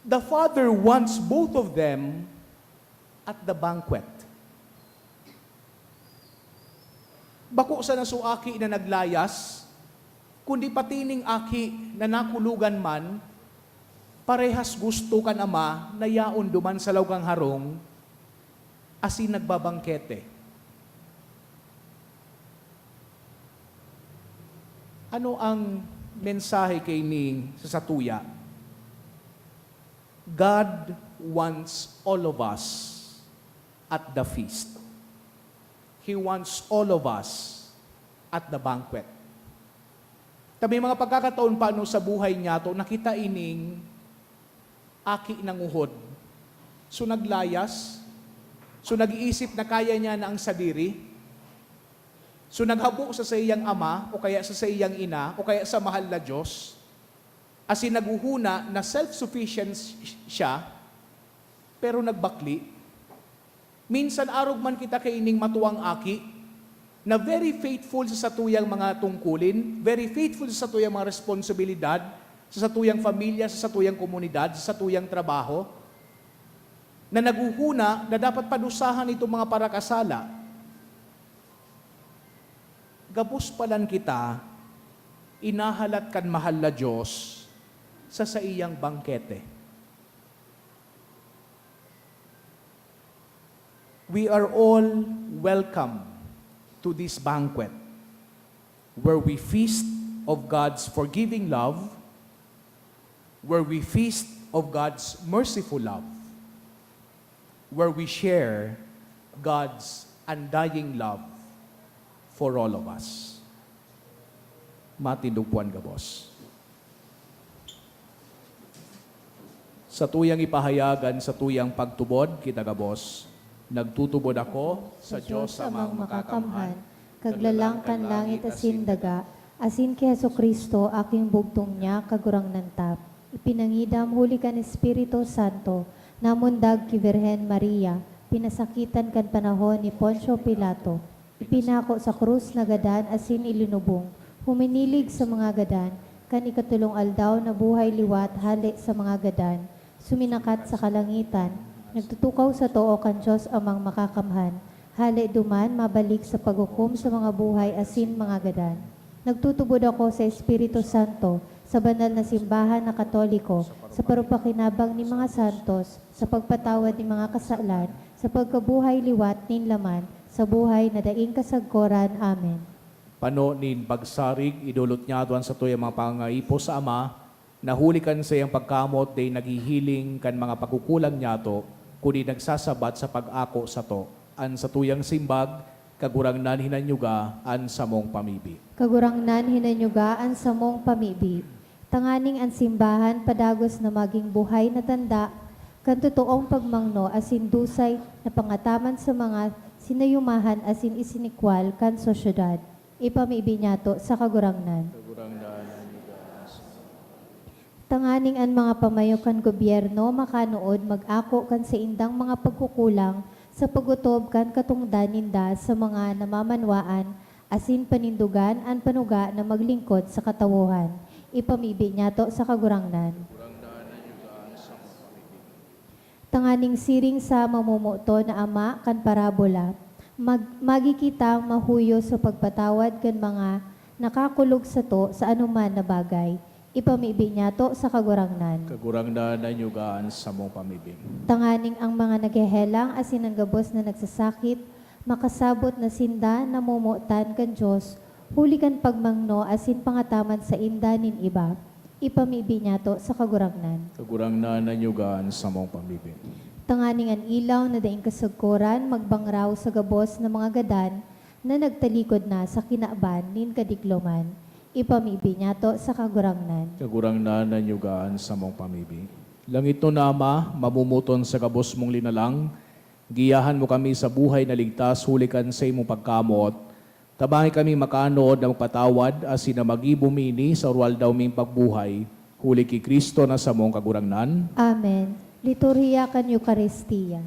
The Father wants both of them at the banquet. Bako sana so aki na naglayas, kundi pati ning aki na nakulogan man, parehas gusto kan ama na yaon duman sa laog kan harong asin nagbabangkete. Ano ang mensahe kaini sa satuya? God wants all of us at the feast. He wants all of us at the banquet. Ta may mga pagkakataon pa, ano, sa buhay niyato, na kita ining aki na nguhod. So, naglayas. So, nag-iisip na kaya niya na ang sadiri. So, naghabo sa saiyang ama, o kaya sa saiyang ina, o kaya sa mahal na Diyos. Asin naghuhuna na self-sufficient siya, pero nagbakli. Minsan arog man kita kaining matuang aki na very faithful sa satuyang mga tungkulin, very faithful sa satuyang mga responsibilidad, sa satuyang pamilya, sa satuyang komunidad, sa satuyang trabaho, na naghuhuna na dapat padusahan itong mga parakasala. Gabos palan kita inahalat kan mahal na Diyos sa saiyang bangkete. We are all welcome to this banquet, where we feast of God's forgiving love, where we feast of God's merciful love, where we share God's undying love for all of us. Matindog po an gabos. Satuyang ipahayag an satuyang pagtubod, kita gabos. Nagtutubod ako sa Diyos Amang Makakamhan, Kaglalang kan langit asin daga, asin ki Jesu-Cristo, aking bugtong niya, Kagurangnan ta, ipinangidam huli kan Espiritu Santo, namundag ki Birhen Maria, pinasakitan kan panahon ni Poncio Pilato, ipinako sa krus na gadan asin ilinubong, huminilig sa mga gadan, kan ikatolong aldaw nabuhay liwat hale sa mga gadan, suminakat sa kalangitan, nagtutukaw sa too kan Dios Amang Makakamhan, hale duman mabalik sa paghukom sa mga buhay asin mga gadan. Nagtutubod ako sa Espiritu Santo, sa banal na simbahan na Katoliko, sa parupakinabang nin mga santos, sa pagpatawad nin mga kasalan, sa pagkabuhay liwat nin laman, sa buhay na daing kasagkoran. Amen. Pano nin pagsarig, idolot niyato an satuyang mga pangangaipo sa Ama, na huli kan saiyang pagkamoot dai naghihiling kan mga pagkukulang niyato, kundi nagsasabat sa pag-ako sato. An satuyang simbag, Kagurangnan, hinanyuga an samong pamibi. Kagurangnan, hinanyuga an samong pamibi, tanganing an simbahan padagos na magin buhay na tanda kan totoong pagmangno asin dusay na pangataman sa mga sinayumahan asin isinikwal kan sosyedad. Ipamibi niyato sa Kagurangnan. Kagurangnan, hinanyuga an samong Tanganing an mga pamayo kan gobyerno makanood mag-ako kan saindang mga pagkukulang sa pag-otob kan katongdan ninda sa mga namamanwaan asin panindogan an panuga na maglingkod sa katawohan. Ipamibi niyato sa Kagurangnan. Tanganing siring sa mamomoton na ama kan parabola, mag- magi kitang mahuyo sa pagpatawad kan mga nakakulog sato sa anoman na bagay. Ipamibi niyato sa Kagurangnan. Kagurangnan, hinanyuga an samong pamibi. Tanganing ang mga naghehelang asin an gabos na nagsasakit makasabot na sinda namomotan kan Dios huli kan pagmangno asin pangataman sainda nin iba. Ipamibi niyato sa Kagurangnan. Kagurangnan, hinanyuga an samong pamibi. Tanganing an ilaw na daing kasagkoran magbangraw sa gabos na mga gadan na nagtalikod na sa kinaban nin kadikloman. Ipamibi niyato sa Kagurangnan. Kagurangnan, hinanyuga an samong pamibi. Langitnon na Ama, mamomoton sa gabos mong linalang, giyahan mo kami sa buhay na ligtas huli kan saimong pagkamoot. Tabangi kami makanood na magpatawad asin na magibo mi ini sa aroaldaw ming pagbuhay, huli ki Cristo na samong Kagurangnan. Amen. Liturhiya kan Eukaristia.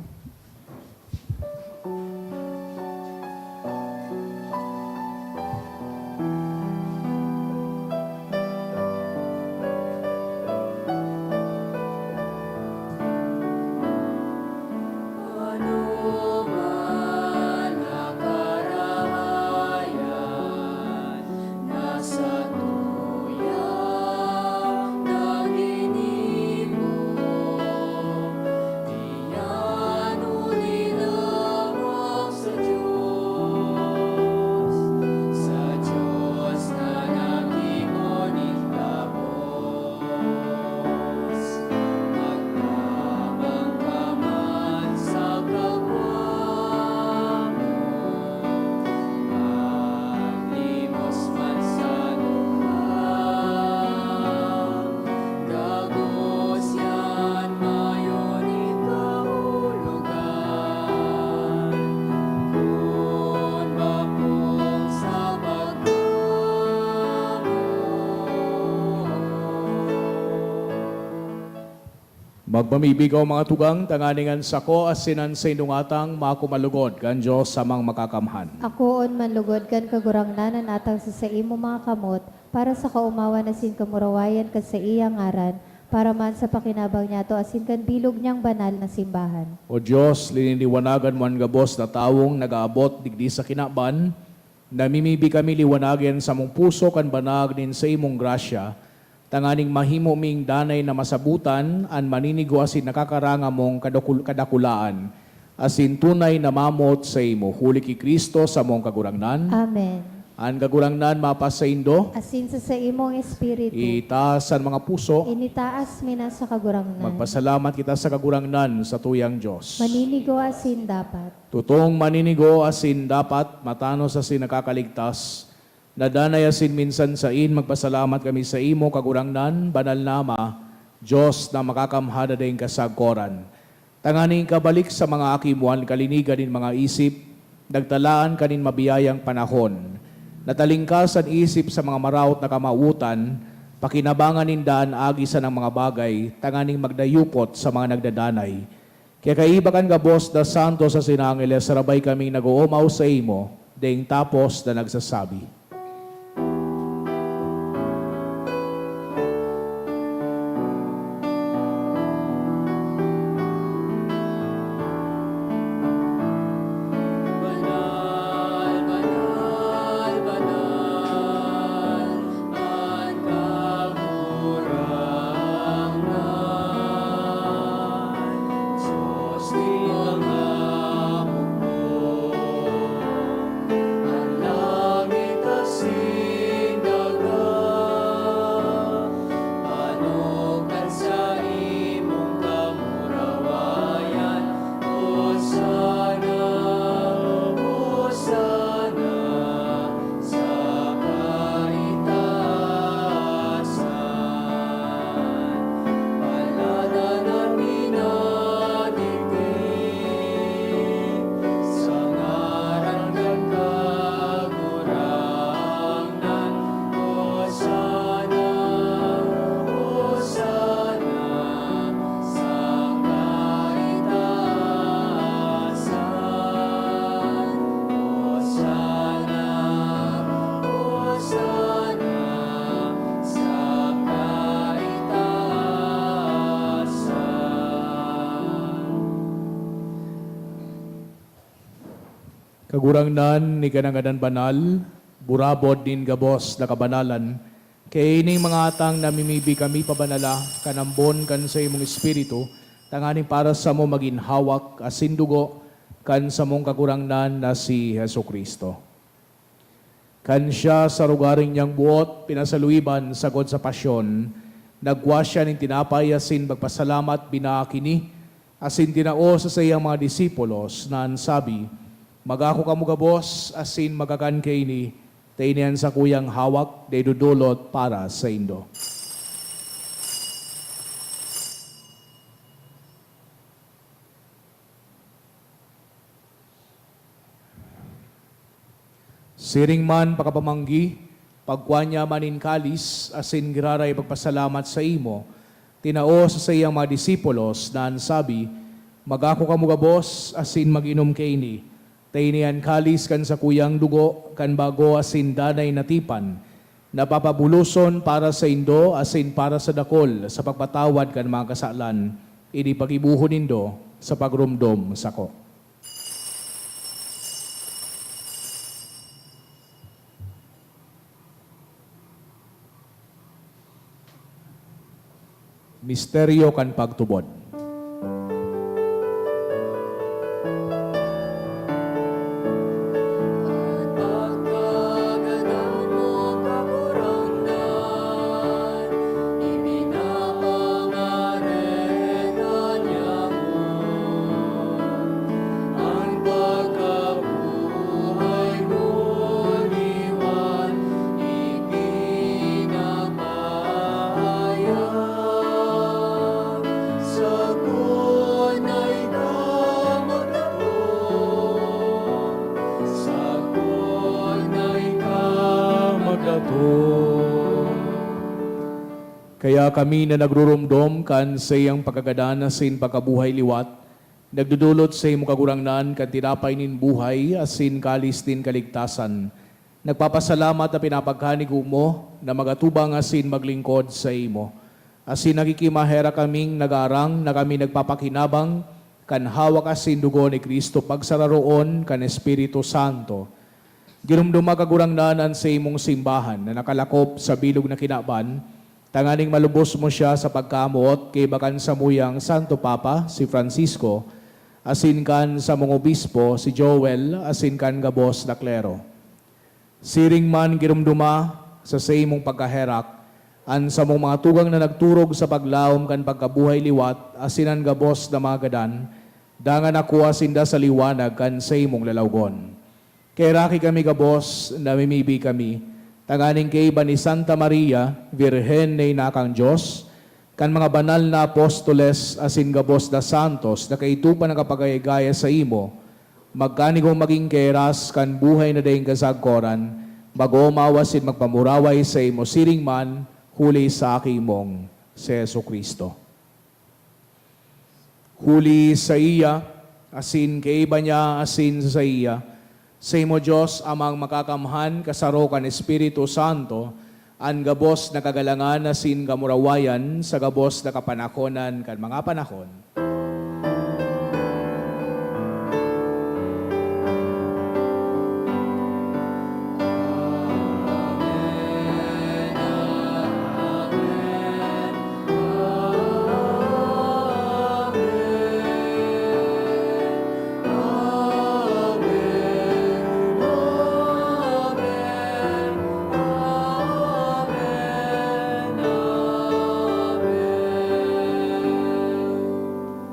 Magmamibi kamo, mga tugang, tanganing an sako asin an saindong atang makumalugod kan Dios Amang Makakamhan. Akoon man lugod kan Kagurangnan an atang sa saimong mga kamot, para sa kaomawan asin kamurawayan kan saiyang ngaran, para man sa pakinabang niyato asin kan bilog niyang banal na simbahan. O Dios, liniliwanagan mo an gabos na tawong nag-aabot digdi sa kinaban, namimibi kami liwanagi an samong puso kan banag nin saimong grasya, tanganing mahimo ming danay na masabotan an maninigo asin nakakarangam mong kadakul-, kadakulaan, asin tunay na mamoot saimo, huli ki Cristo samong Kagurangnan. Amen. An Kagurangnan mapasaindo. Asin sa saimong espiritu. Itaas an mga puso. Initaas mi na sa Kagurangnan. Magpasalamat kita sa Kagurangnan, satuyang Dios. Maninigo asin dapat. Totong maninigo asin dapat, matanos asin nakakaligtas, na danay asin minsan sain magpasalamat kami saimo, Kagurangnan, banal na Ama, Dios na makakamhan na daing kasagkoran. Tanganing ikabalik sa mga aki mo an kalinigan nin mga isip, nagtalaan ka nin mabiyayang panahon. Natalingkas an isip sa mga maraot na kamawotan, pakinabangan ninda an agi sanang mga bagay, tanganing magdayupot sa mga nagdadanay. Kaya kaiba kan gabos na santos asin angeles, sarabay kaming nag-oomaw saimo, daing tapos na nagsasabi. Kagurangnan, ika na ngadan banal, burabod nin gabos na kabanalan, kaya ining mga atang namimibi kami pabanala kan ambon kan saimong Espiritu, tanganing para samo magin hawak asin dugo kan samong Kagurangnan na si Jesu-Cristo. Kan siya sa rogaring niyang buot pinasaluiban sagkod sa pasyon, nagkua siya nin tinapay asin pagpasalamat, binaak ini, asin tinao sa saiyang mga disipulos na an sabi, "Magako kamo gabos asin magakan kaini, ta ini an sakuyang hawak na idodolot para saindo." Siring man pakapamanggi, pagkua niya man nin kalis asin giraray pagpasalamat saimo, tinao sa saiyang mga disipulos na an sabi, "Magako kamo gabos asin mag-inom kaini, ta ini an kalis kan sakuyang dugo kan bago asin danay na tipan, na papabuloson para saindo asin para sa dakul sa pagpatawad kan mga kasalan. Ini paggibohon nindo sa pagromdom sako." Misteryo kan pagtubod. Kaya kami na nagruromdom kan saiyang pagkagadan asin pagkabuhay liwat, nagdodolot saimo, Kagurangnan, kan tinapay nin buhay asin kalis nin kaligtasan. Nagpapasalamat na pinapagkanigo mo na magatubang asin maglingkod saimo. Asin nakikimaherak kaming nagaarang na kami nagpapakinabang kan hawak asin dugo ni Cristo pagsararoon kan Espiritu Santo. Giromdoma, Kagurangnan, an saimong simbahan na nakalakop sa bilog na kinaban, tanganing malubos mo siya sa pagkamoot kaiba kan samuyang Santo Papa, si Francisco, asin kan samong obispo, si Joel, asin kan gabos na klero. Siring man giromdoma sa saimong pagkaherak an samong mga tugang na nagturog sa paglaom kan pagkabuhay liwat asin an gabos na mga gadan, dangan nakua sinda sa liwanag kan saimong lalawgon. Kaheraki kami gabos, namimibi kami, tanganing kaiba ni Santa Maria, Birhen na ina kan Dios, kan mga banal na apostoles asin gabos na santos na kaidto pa nakapagayagaya saimo, magkanigong magin kaheras kan buhay na daing kasagkoran, mag-oomaw asin magpamuraway saimo siring man, huli sa Aki mong si Jesu-Cristo. Huli saiya, asin kaiba niya, asin sa saiya, saimo, Dios Amang Makakamhan, kasaro kan Espiritu Santo, an gabos na kagalangan asin kamurawayan sa gabos na kapanakonan kan mga panahon.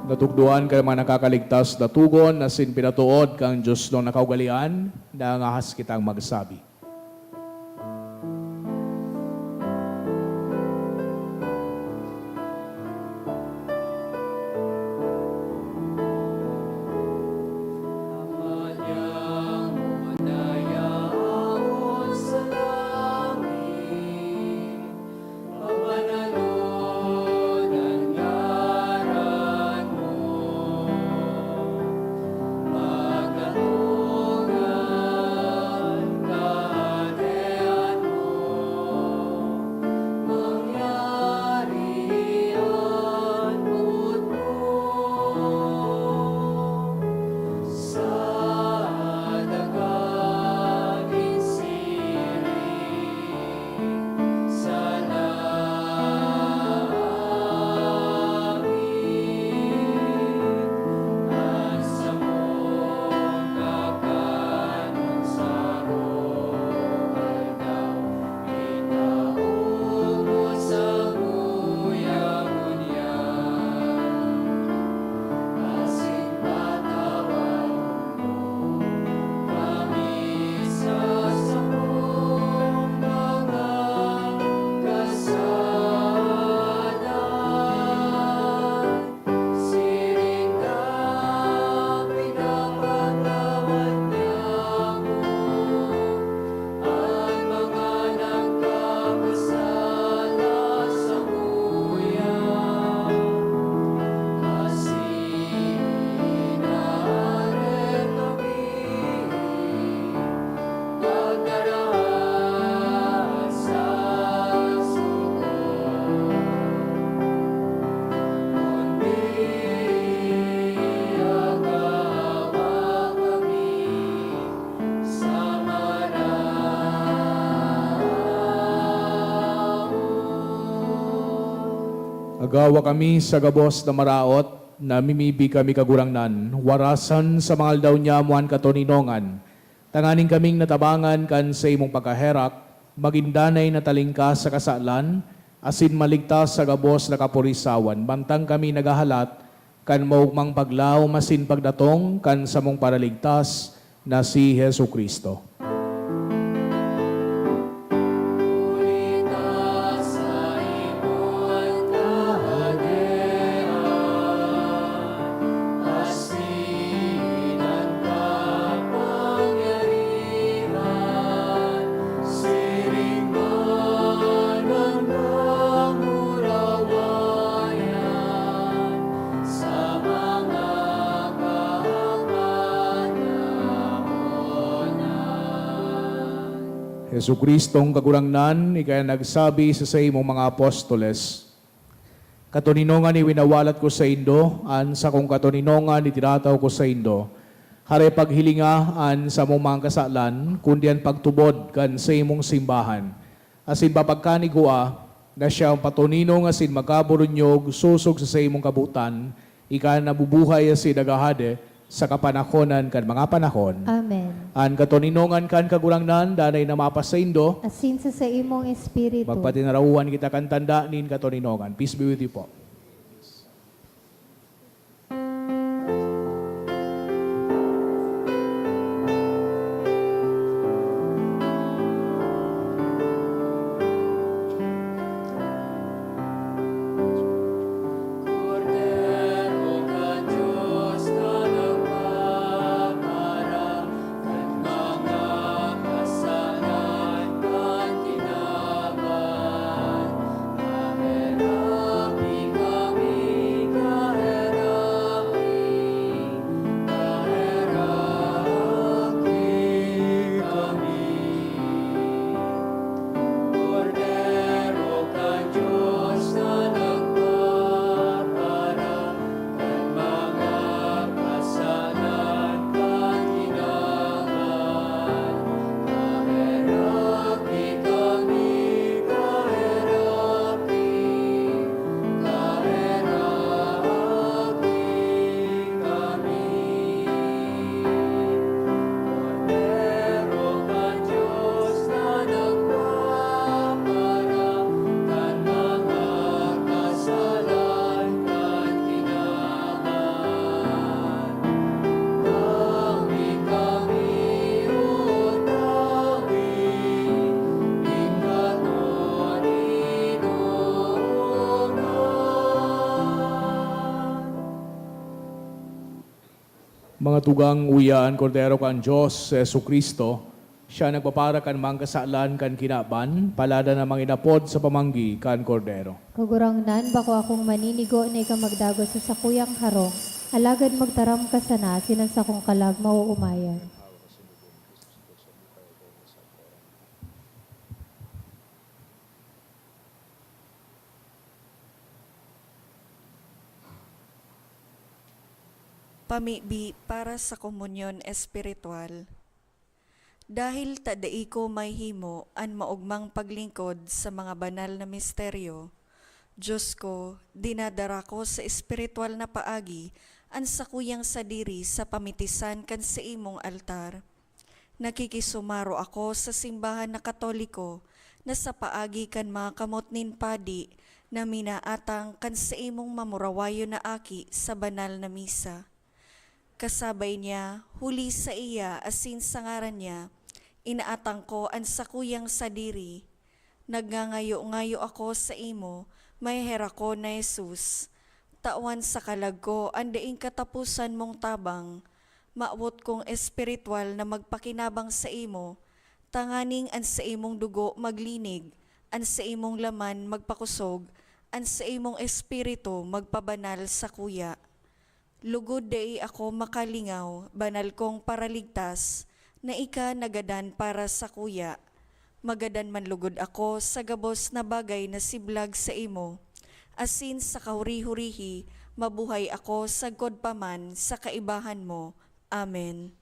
Natukdoan kan mga nakakaligtas na togon asin pinatood kan Dios na kaugalean, nangangahas kitang magsabi. Gawa kami sa gabos na maraot, namimibi kami, Kagurangnan, warasan sa mga aldaw niya mo an katoninongan, tanganing kaming natabangan kan saimong pagkaherak, magin danay na talingkas sa kasalan, asin maligtas sa gabos na kapurisawan, mantang kami naghahalat kan maogmang paglaom asin pagdatong kan samong Paraligtas na si Jesu-Cristo. Jesu-Cristong Kagurangnan, ika an nagsabi sa saimong mga apostoles, "Katoninongan iwinawalat ko saindo, an sakong katoninongan itinataw ko saindo. Hare paghilinga an samong mga kasalan, kundi an pagtubod kan saimong simbahan. Asin papagkanigua na siya an patoninong asin magkaburunyog sosog sa saimong kabotan, ika an nabubuhay asin naghahade sa kapanahonan kan mga panahon." Amen. An katoninongan kan Kagurangnan danay na mapasaindo. Asin sa saimong espiritu. Magpatinarawan kita kan tanda nin katoninongan. Peace be with you po. Mga tugang, uya an Kordero kan Dios, si Jesu-Cristo, siya nagpapara kan mga kasalan kan kinaban, paladan na manginapod sa pamanggi kan Kordero. Kagurangnan, bako akong maninigo na ika magdagos sa sakuyang harong, alagad magtaram ka sana asin an sakong kalag maoomayan. Pamibi para sa komunyon espiritual. Dahil ta dai ko mahimo an maogmang paglingkod sa mga banal na misteryo, Dios ko, dinadara ko sa espiritual na paagi an sakuyang sadiri sa pamitisan kan saimong altar. Nakikisumaro ako sa simbahan na Katoliko na sa paagi kan mga kamot nin padi na minaatang kan saimong mamurawayon na aki sa banal na misa. Kasabay niya, huli saiya asin sa ngaran niya, inaatang ko an sakuyang sadiri. Nagngangayo-ngayo ako saimo, maheherak ko na Jesus. Tawan sa kalag ko an daing kataposan mong tabang. Mawot kong espiritual na magpakinabang saimo, tanganing an saimong dugo maglinig, an saimong laman magpakosog, an saimong espiritu magpabanal sakuya. Lugod dai ako makalingaw, banal kong Paraligtas, na ika nagadan para sakuya. Magadan man lugod ako sa gabos na bagay na siblag saimo, asin sa kahuri-hurihi mabuhay ako sagkod pa man sa kaibahan mo. Amen.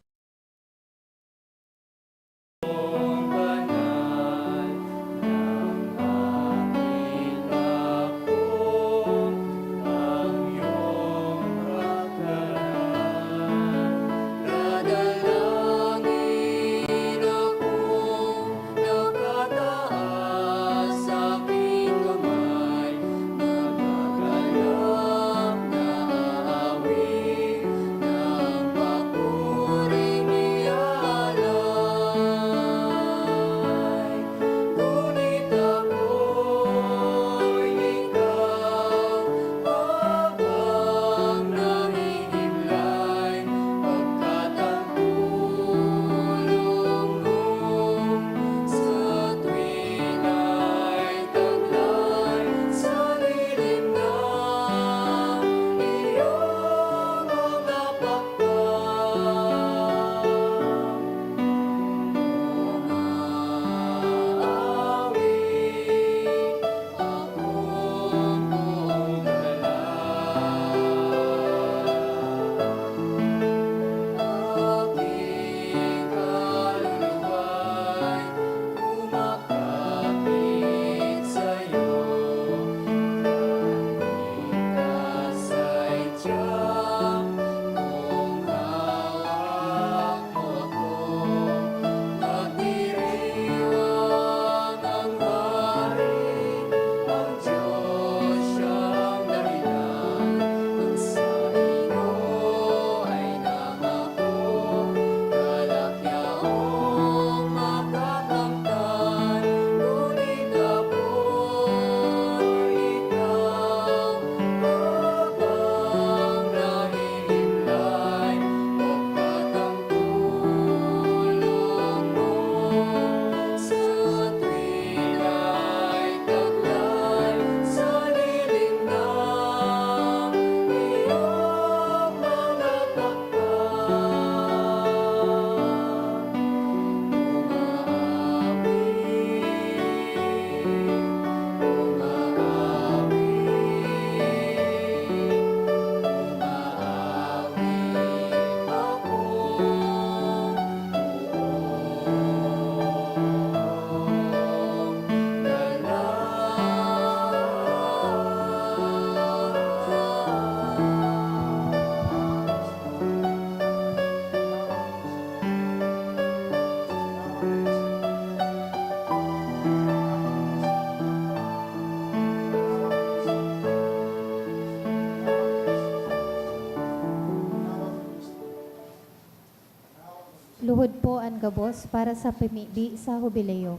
Luhod po an gabos para sa pamibi sa Hubileo.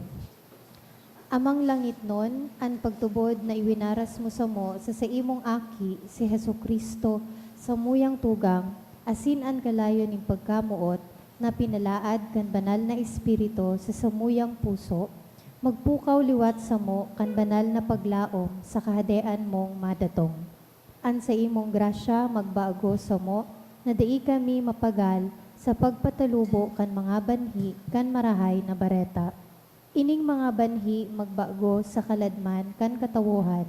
Amang langitnon, an pagtubod na iwinaras mo samo sa saimong Aki, si Jesu-Cristo, samuyang tugang, asin an kalayo nin pagkamoot na pinalaad kan Banal na Espiritu sa samuyang puso, magpukaw liwat samo kan banal na paglaom sa Kahadean mong madatong. An saimong grasya magbago samo na dai kami mapagal sa pagpatalubo kan mga banhi kan Marahay na Bareta. Ining mga banhi magbago sa kaladman kan katawohan,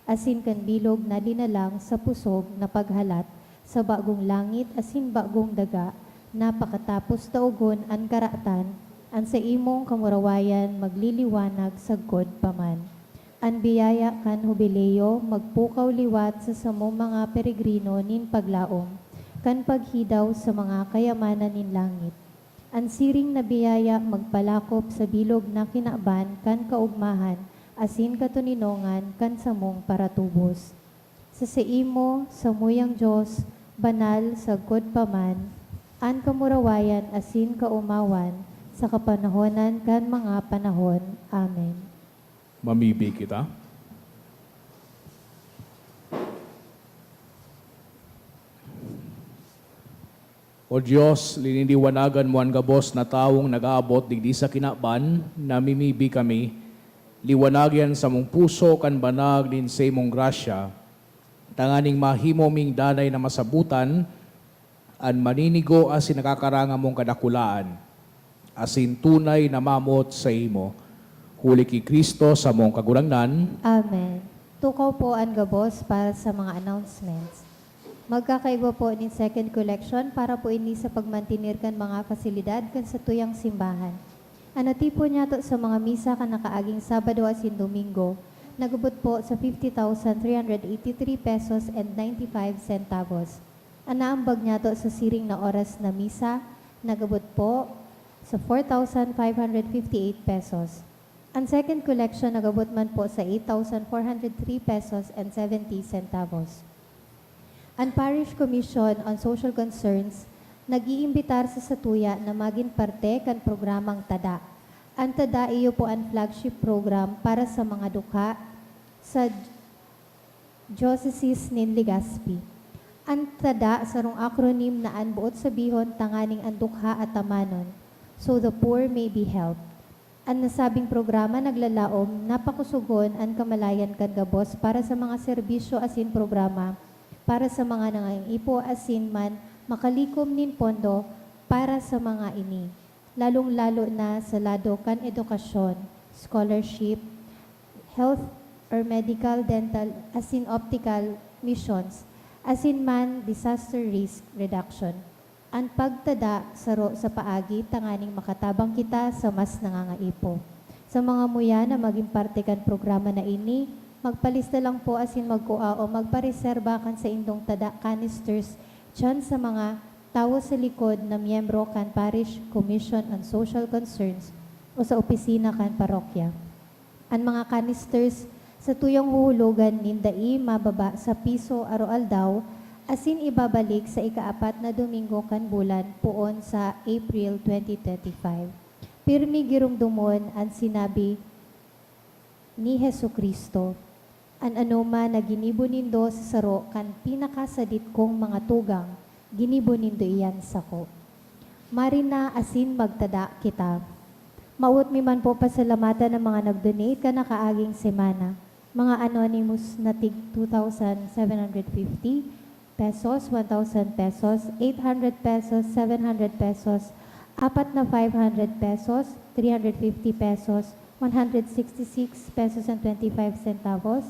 asin kan bilog na linalang sa pusog na paghalat sa bagong langit asin bagong daga, na pakatapos daogon an karatan, an saimong kamurawayan magliliwanag sagkod pa man. An biyaya kan Hubileo magpukaw liwat sa samong mga peregrino nin paglaom kan paghidaw sa mga kayamanan nin langit. An siring na biyaya magpalakop sa bilog na kinaban kan kaogmahan asin katoninongan kan samong paratubos. Sa saimo, samuyang Dios, banal sagkod pa man, an kamurawayan asin kaomawan sa kapanahonan kan mga panahon. Amen. Mamibi kita. O Dios, liniliwanagan mo an gabos na tawong nag-aabot digdi sa kinaban, namimibi kami. Liwanagi an samong puso kan banag nin saimong grasya, tanganing mahimo ming danay na masabotan an maninigo asin nakakarangam mong kadakulaan, asin tunay na mamot saimo, huli ki Cristo samong Kagurangnan. Amen. Tukaw po an gabos para sa mga announcements. Magkakaigwa po nin second collection para po ini sa pagmantener kan mga fasilidad kan satuyang simbahan. An natipon niyato sa mga misa kan nakaaging Sabado asin Domingo nag-abot po sa fifty thousand three hundred eighty-three pesos and ninety-five centavos. An naambag niyato sa siring na oras na misa nag-abot po sa four thousand five hundred fifty-eight pesos. An second collection nag-abot man po sa eight thousand four hundred three pesos and seventy centavos. An Parish Commission on Social Concerns nag-iimbitar sa satuya na magin parte kan programang Tada. An Tada iyo po an flagship program para sa mga dukha sa Diocese nin Legazpi. An Tada, sarong acronym na an boot sabihon tanganing an dukha atamanon, so the poor may be helped. An nasabing programa naglalaom na pakusogon an kamalayan kan gabos para sa mga serbisyo asin programa para sa mga nangangaipo asin man makalikom nin pondo para sa mga ini, lalong-lalo na sa lado kan edukasyon, scholarship, health or medical, dental asin optical missions, asin man disaster risk reduction. An pagtada saro sa paagi tanganing makatabang kita sa mas nangangaipo. Sa mga muya na magin parte kan programa na ini, magpalista lang po asin magkua o magpareserba kan saindong tada canisters diyan sa mga tawo sa likod na miyembro kan Parish Commission on Social Concerns o sa opisina kan parokya. An mga canisters satuyang huhulogan nin dai mababa sa piso aroaldaw asin ibabalik sa ikaapat na domingo kan bulan poon sa April twenty twenty-five. Pirmi giromdomon an sinabi ni Jesu-Cristo, "An anoman na ginibo nindo sa saro kan pinakasadit kong mga tugang, ginibo nindo iyan sako." Marina asin magtada kita. Mawot mi man po pasalamatan ang mga nag-donate kan nakaaging semana. Mga anonymous na tig two thousand seven hundred fifty pesos, one thousand pesos, eight hundred pesos, seven hundred pesos, apat na five hundred pesos, three hundred fifty pesos, one hundred sixty-six pesos and twenty-five centavos,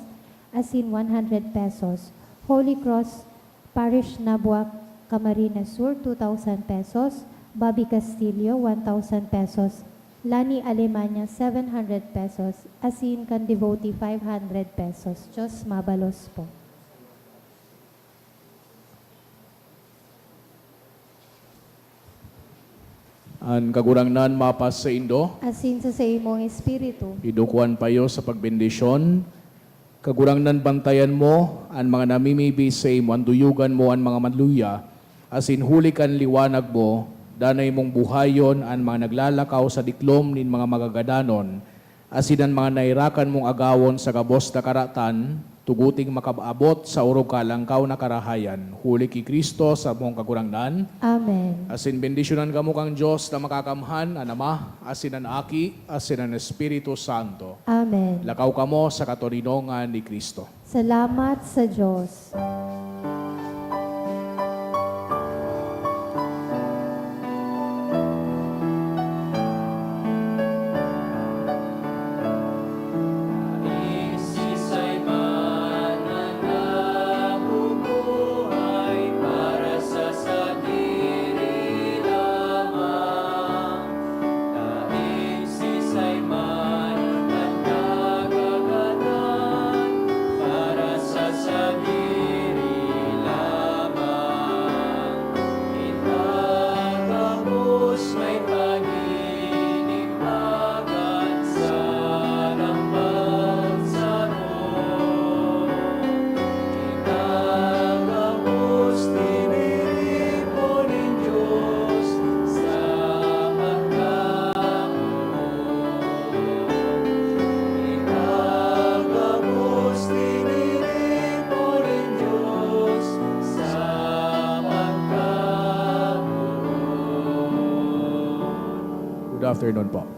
asin one hundred pesos. Holy Cross Parish Nabua, Camarines Sur, two thousand pesos. Bobby Castillo, one thousand pesos. Lani Alemania, seven hundred pesos. Asin kan devotee, five hundred pesos. Diyos mabalos po. An Kagurangnan mapas saindo. Asin sa saimong espiritu. Idukuan payo sa pagbendisyon. Kagurangnan, bantayan mo an mga namimibi saimo, an duyogan mo an mga maluya, asin huli kan liwanag mo, Danay mong buhayon an mga naglalakaw sa diklom nin mga magagadanon, asin an mga nairakan mong agawon sa gabos na karatan, tuguting makaabot sa orog kalangkaw na karahayan. Huli ki Cristo, samong Kagurangnan. Amen. Asin bendisyonan kamo kan Dios na Makakamhan, an Ama, asin an Aki, asin an Espiritu Santo. Amen. Lakaw kamo sa katoninongan ni Cristo. Salamat sa Dios. Sisay man an nagagadan para sa sadiri lamang, kita gabos may paginimagan sa dampal saro. Kita gabos tiniripo nin Dios sa pagkamoot. Kita gabos tiniripo nin Dios sa pagkamoot. Good afternoon po.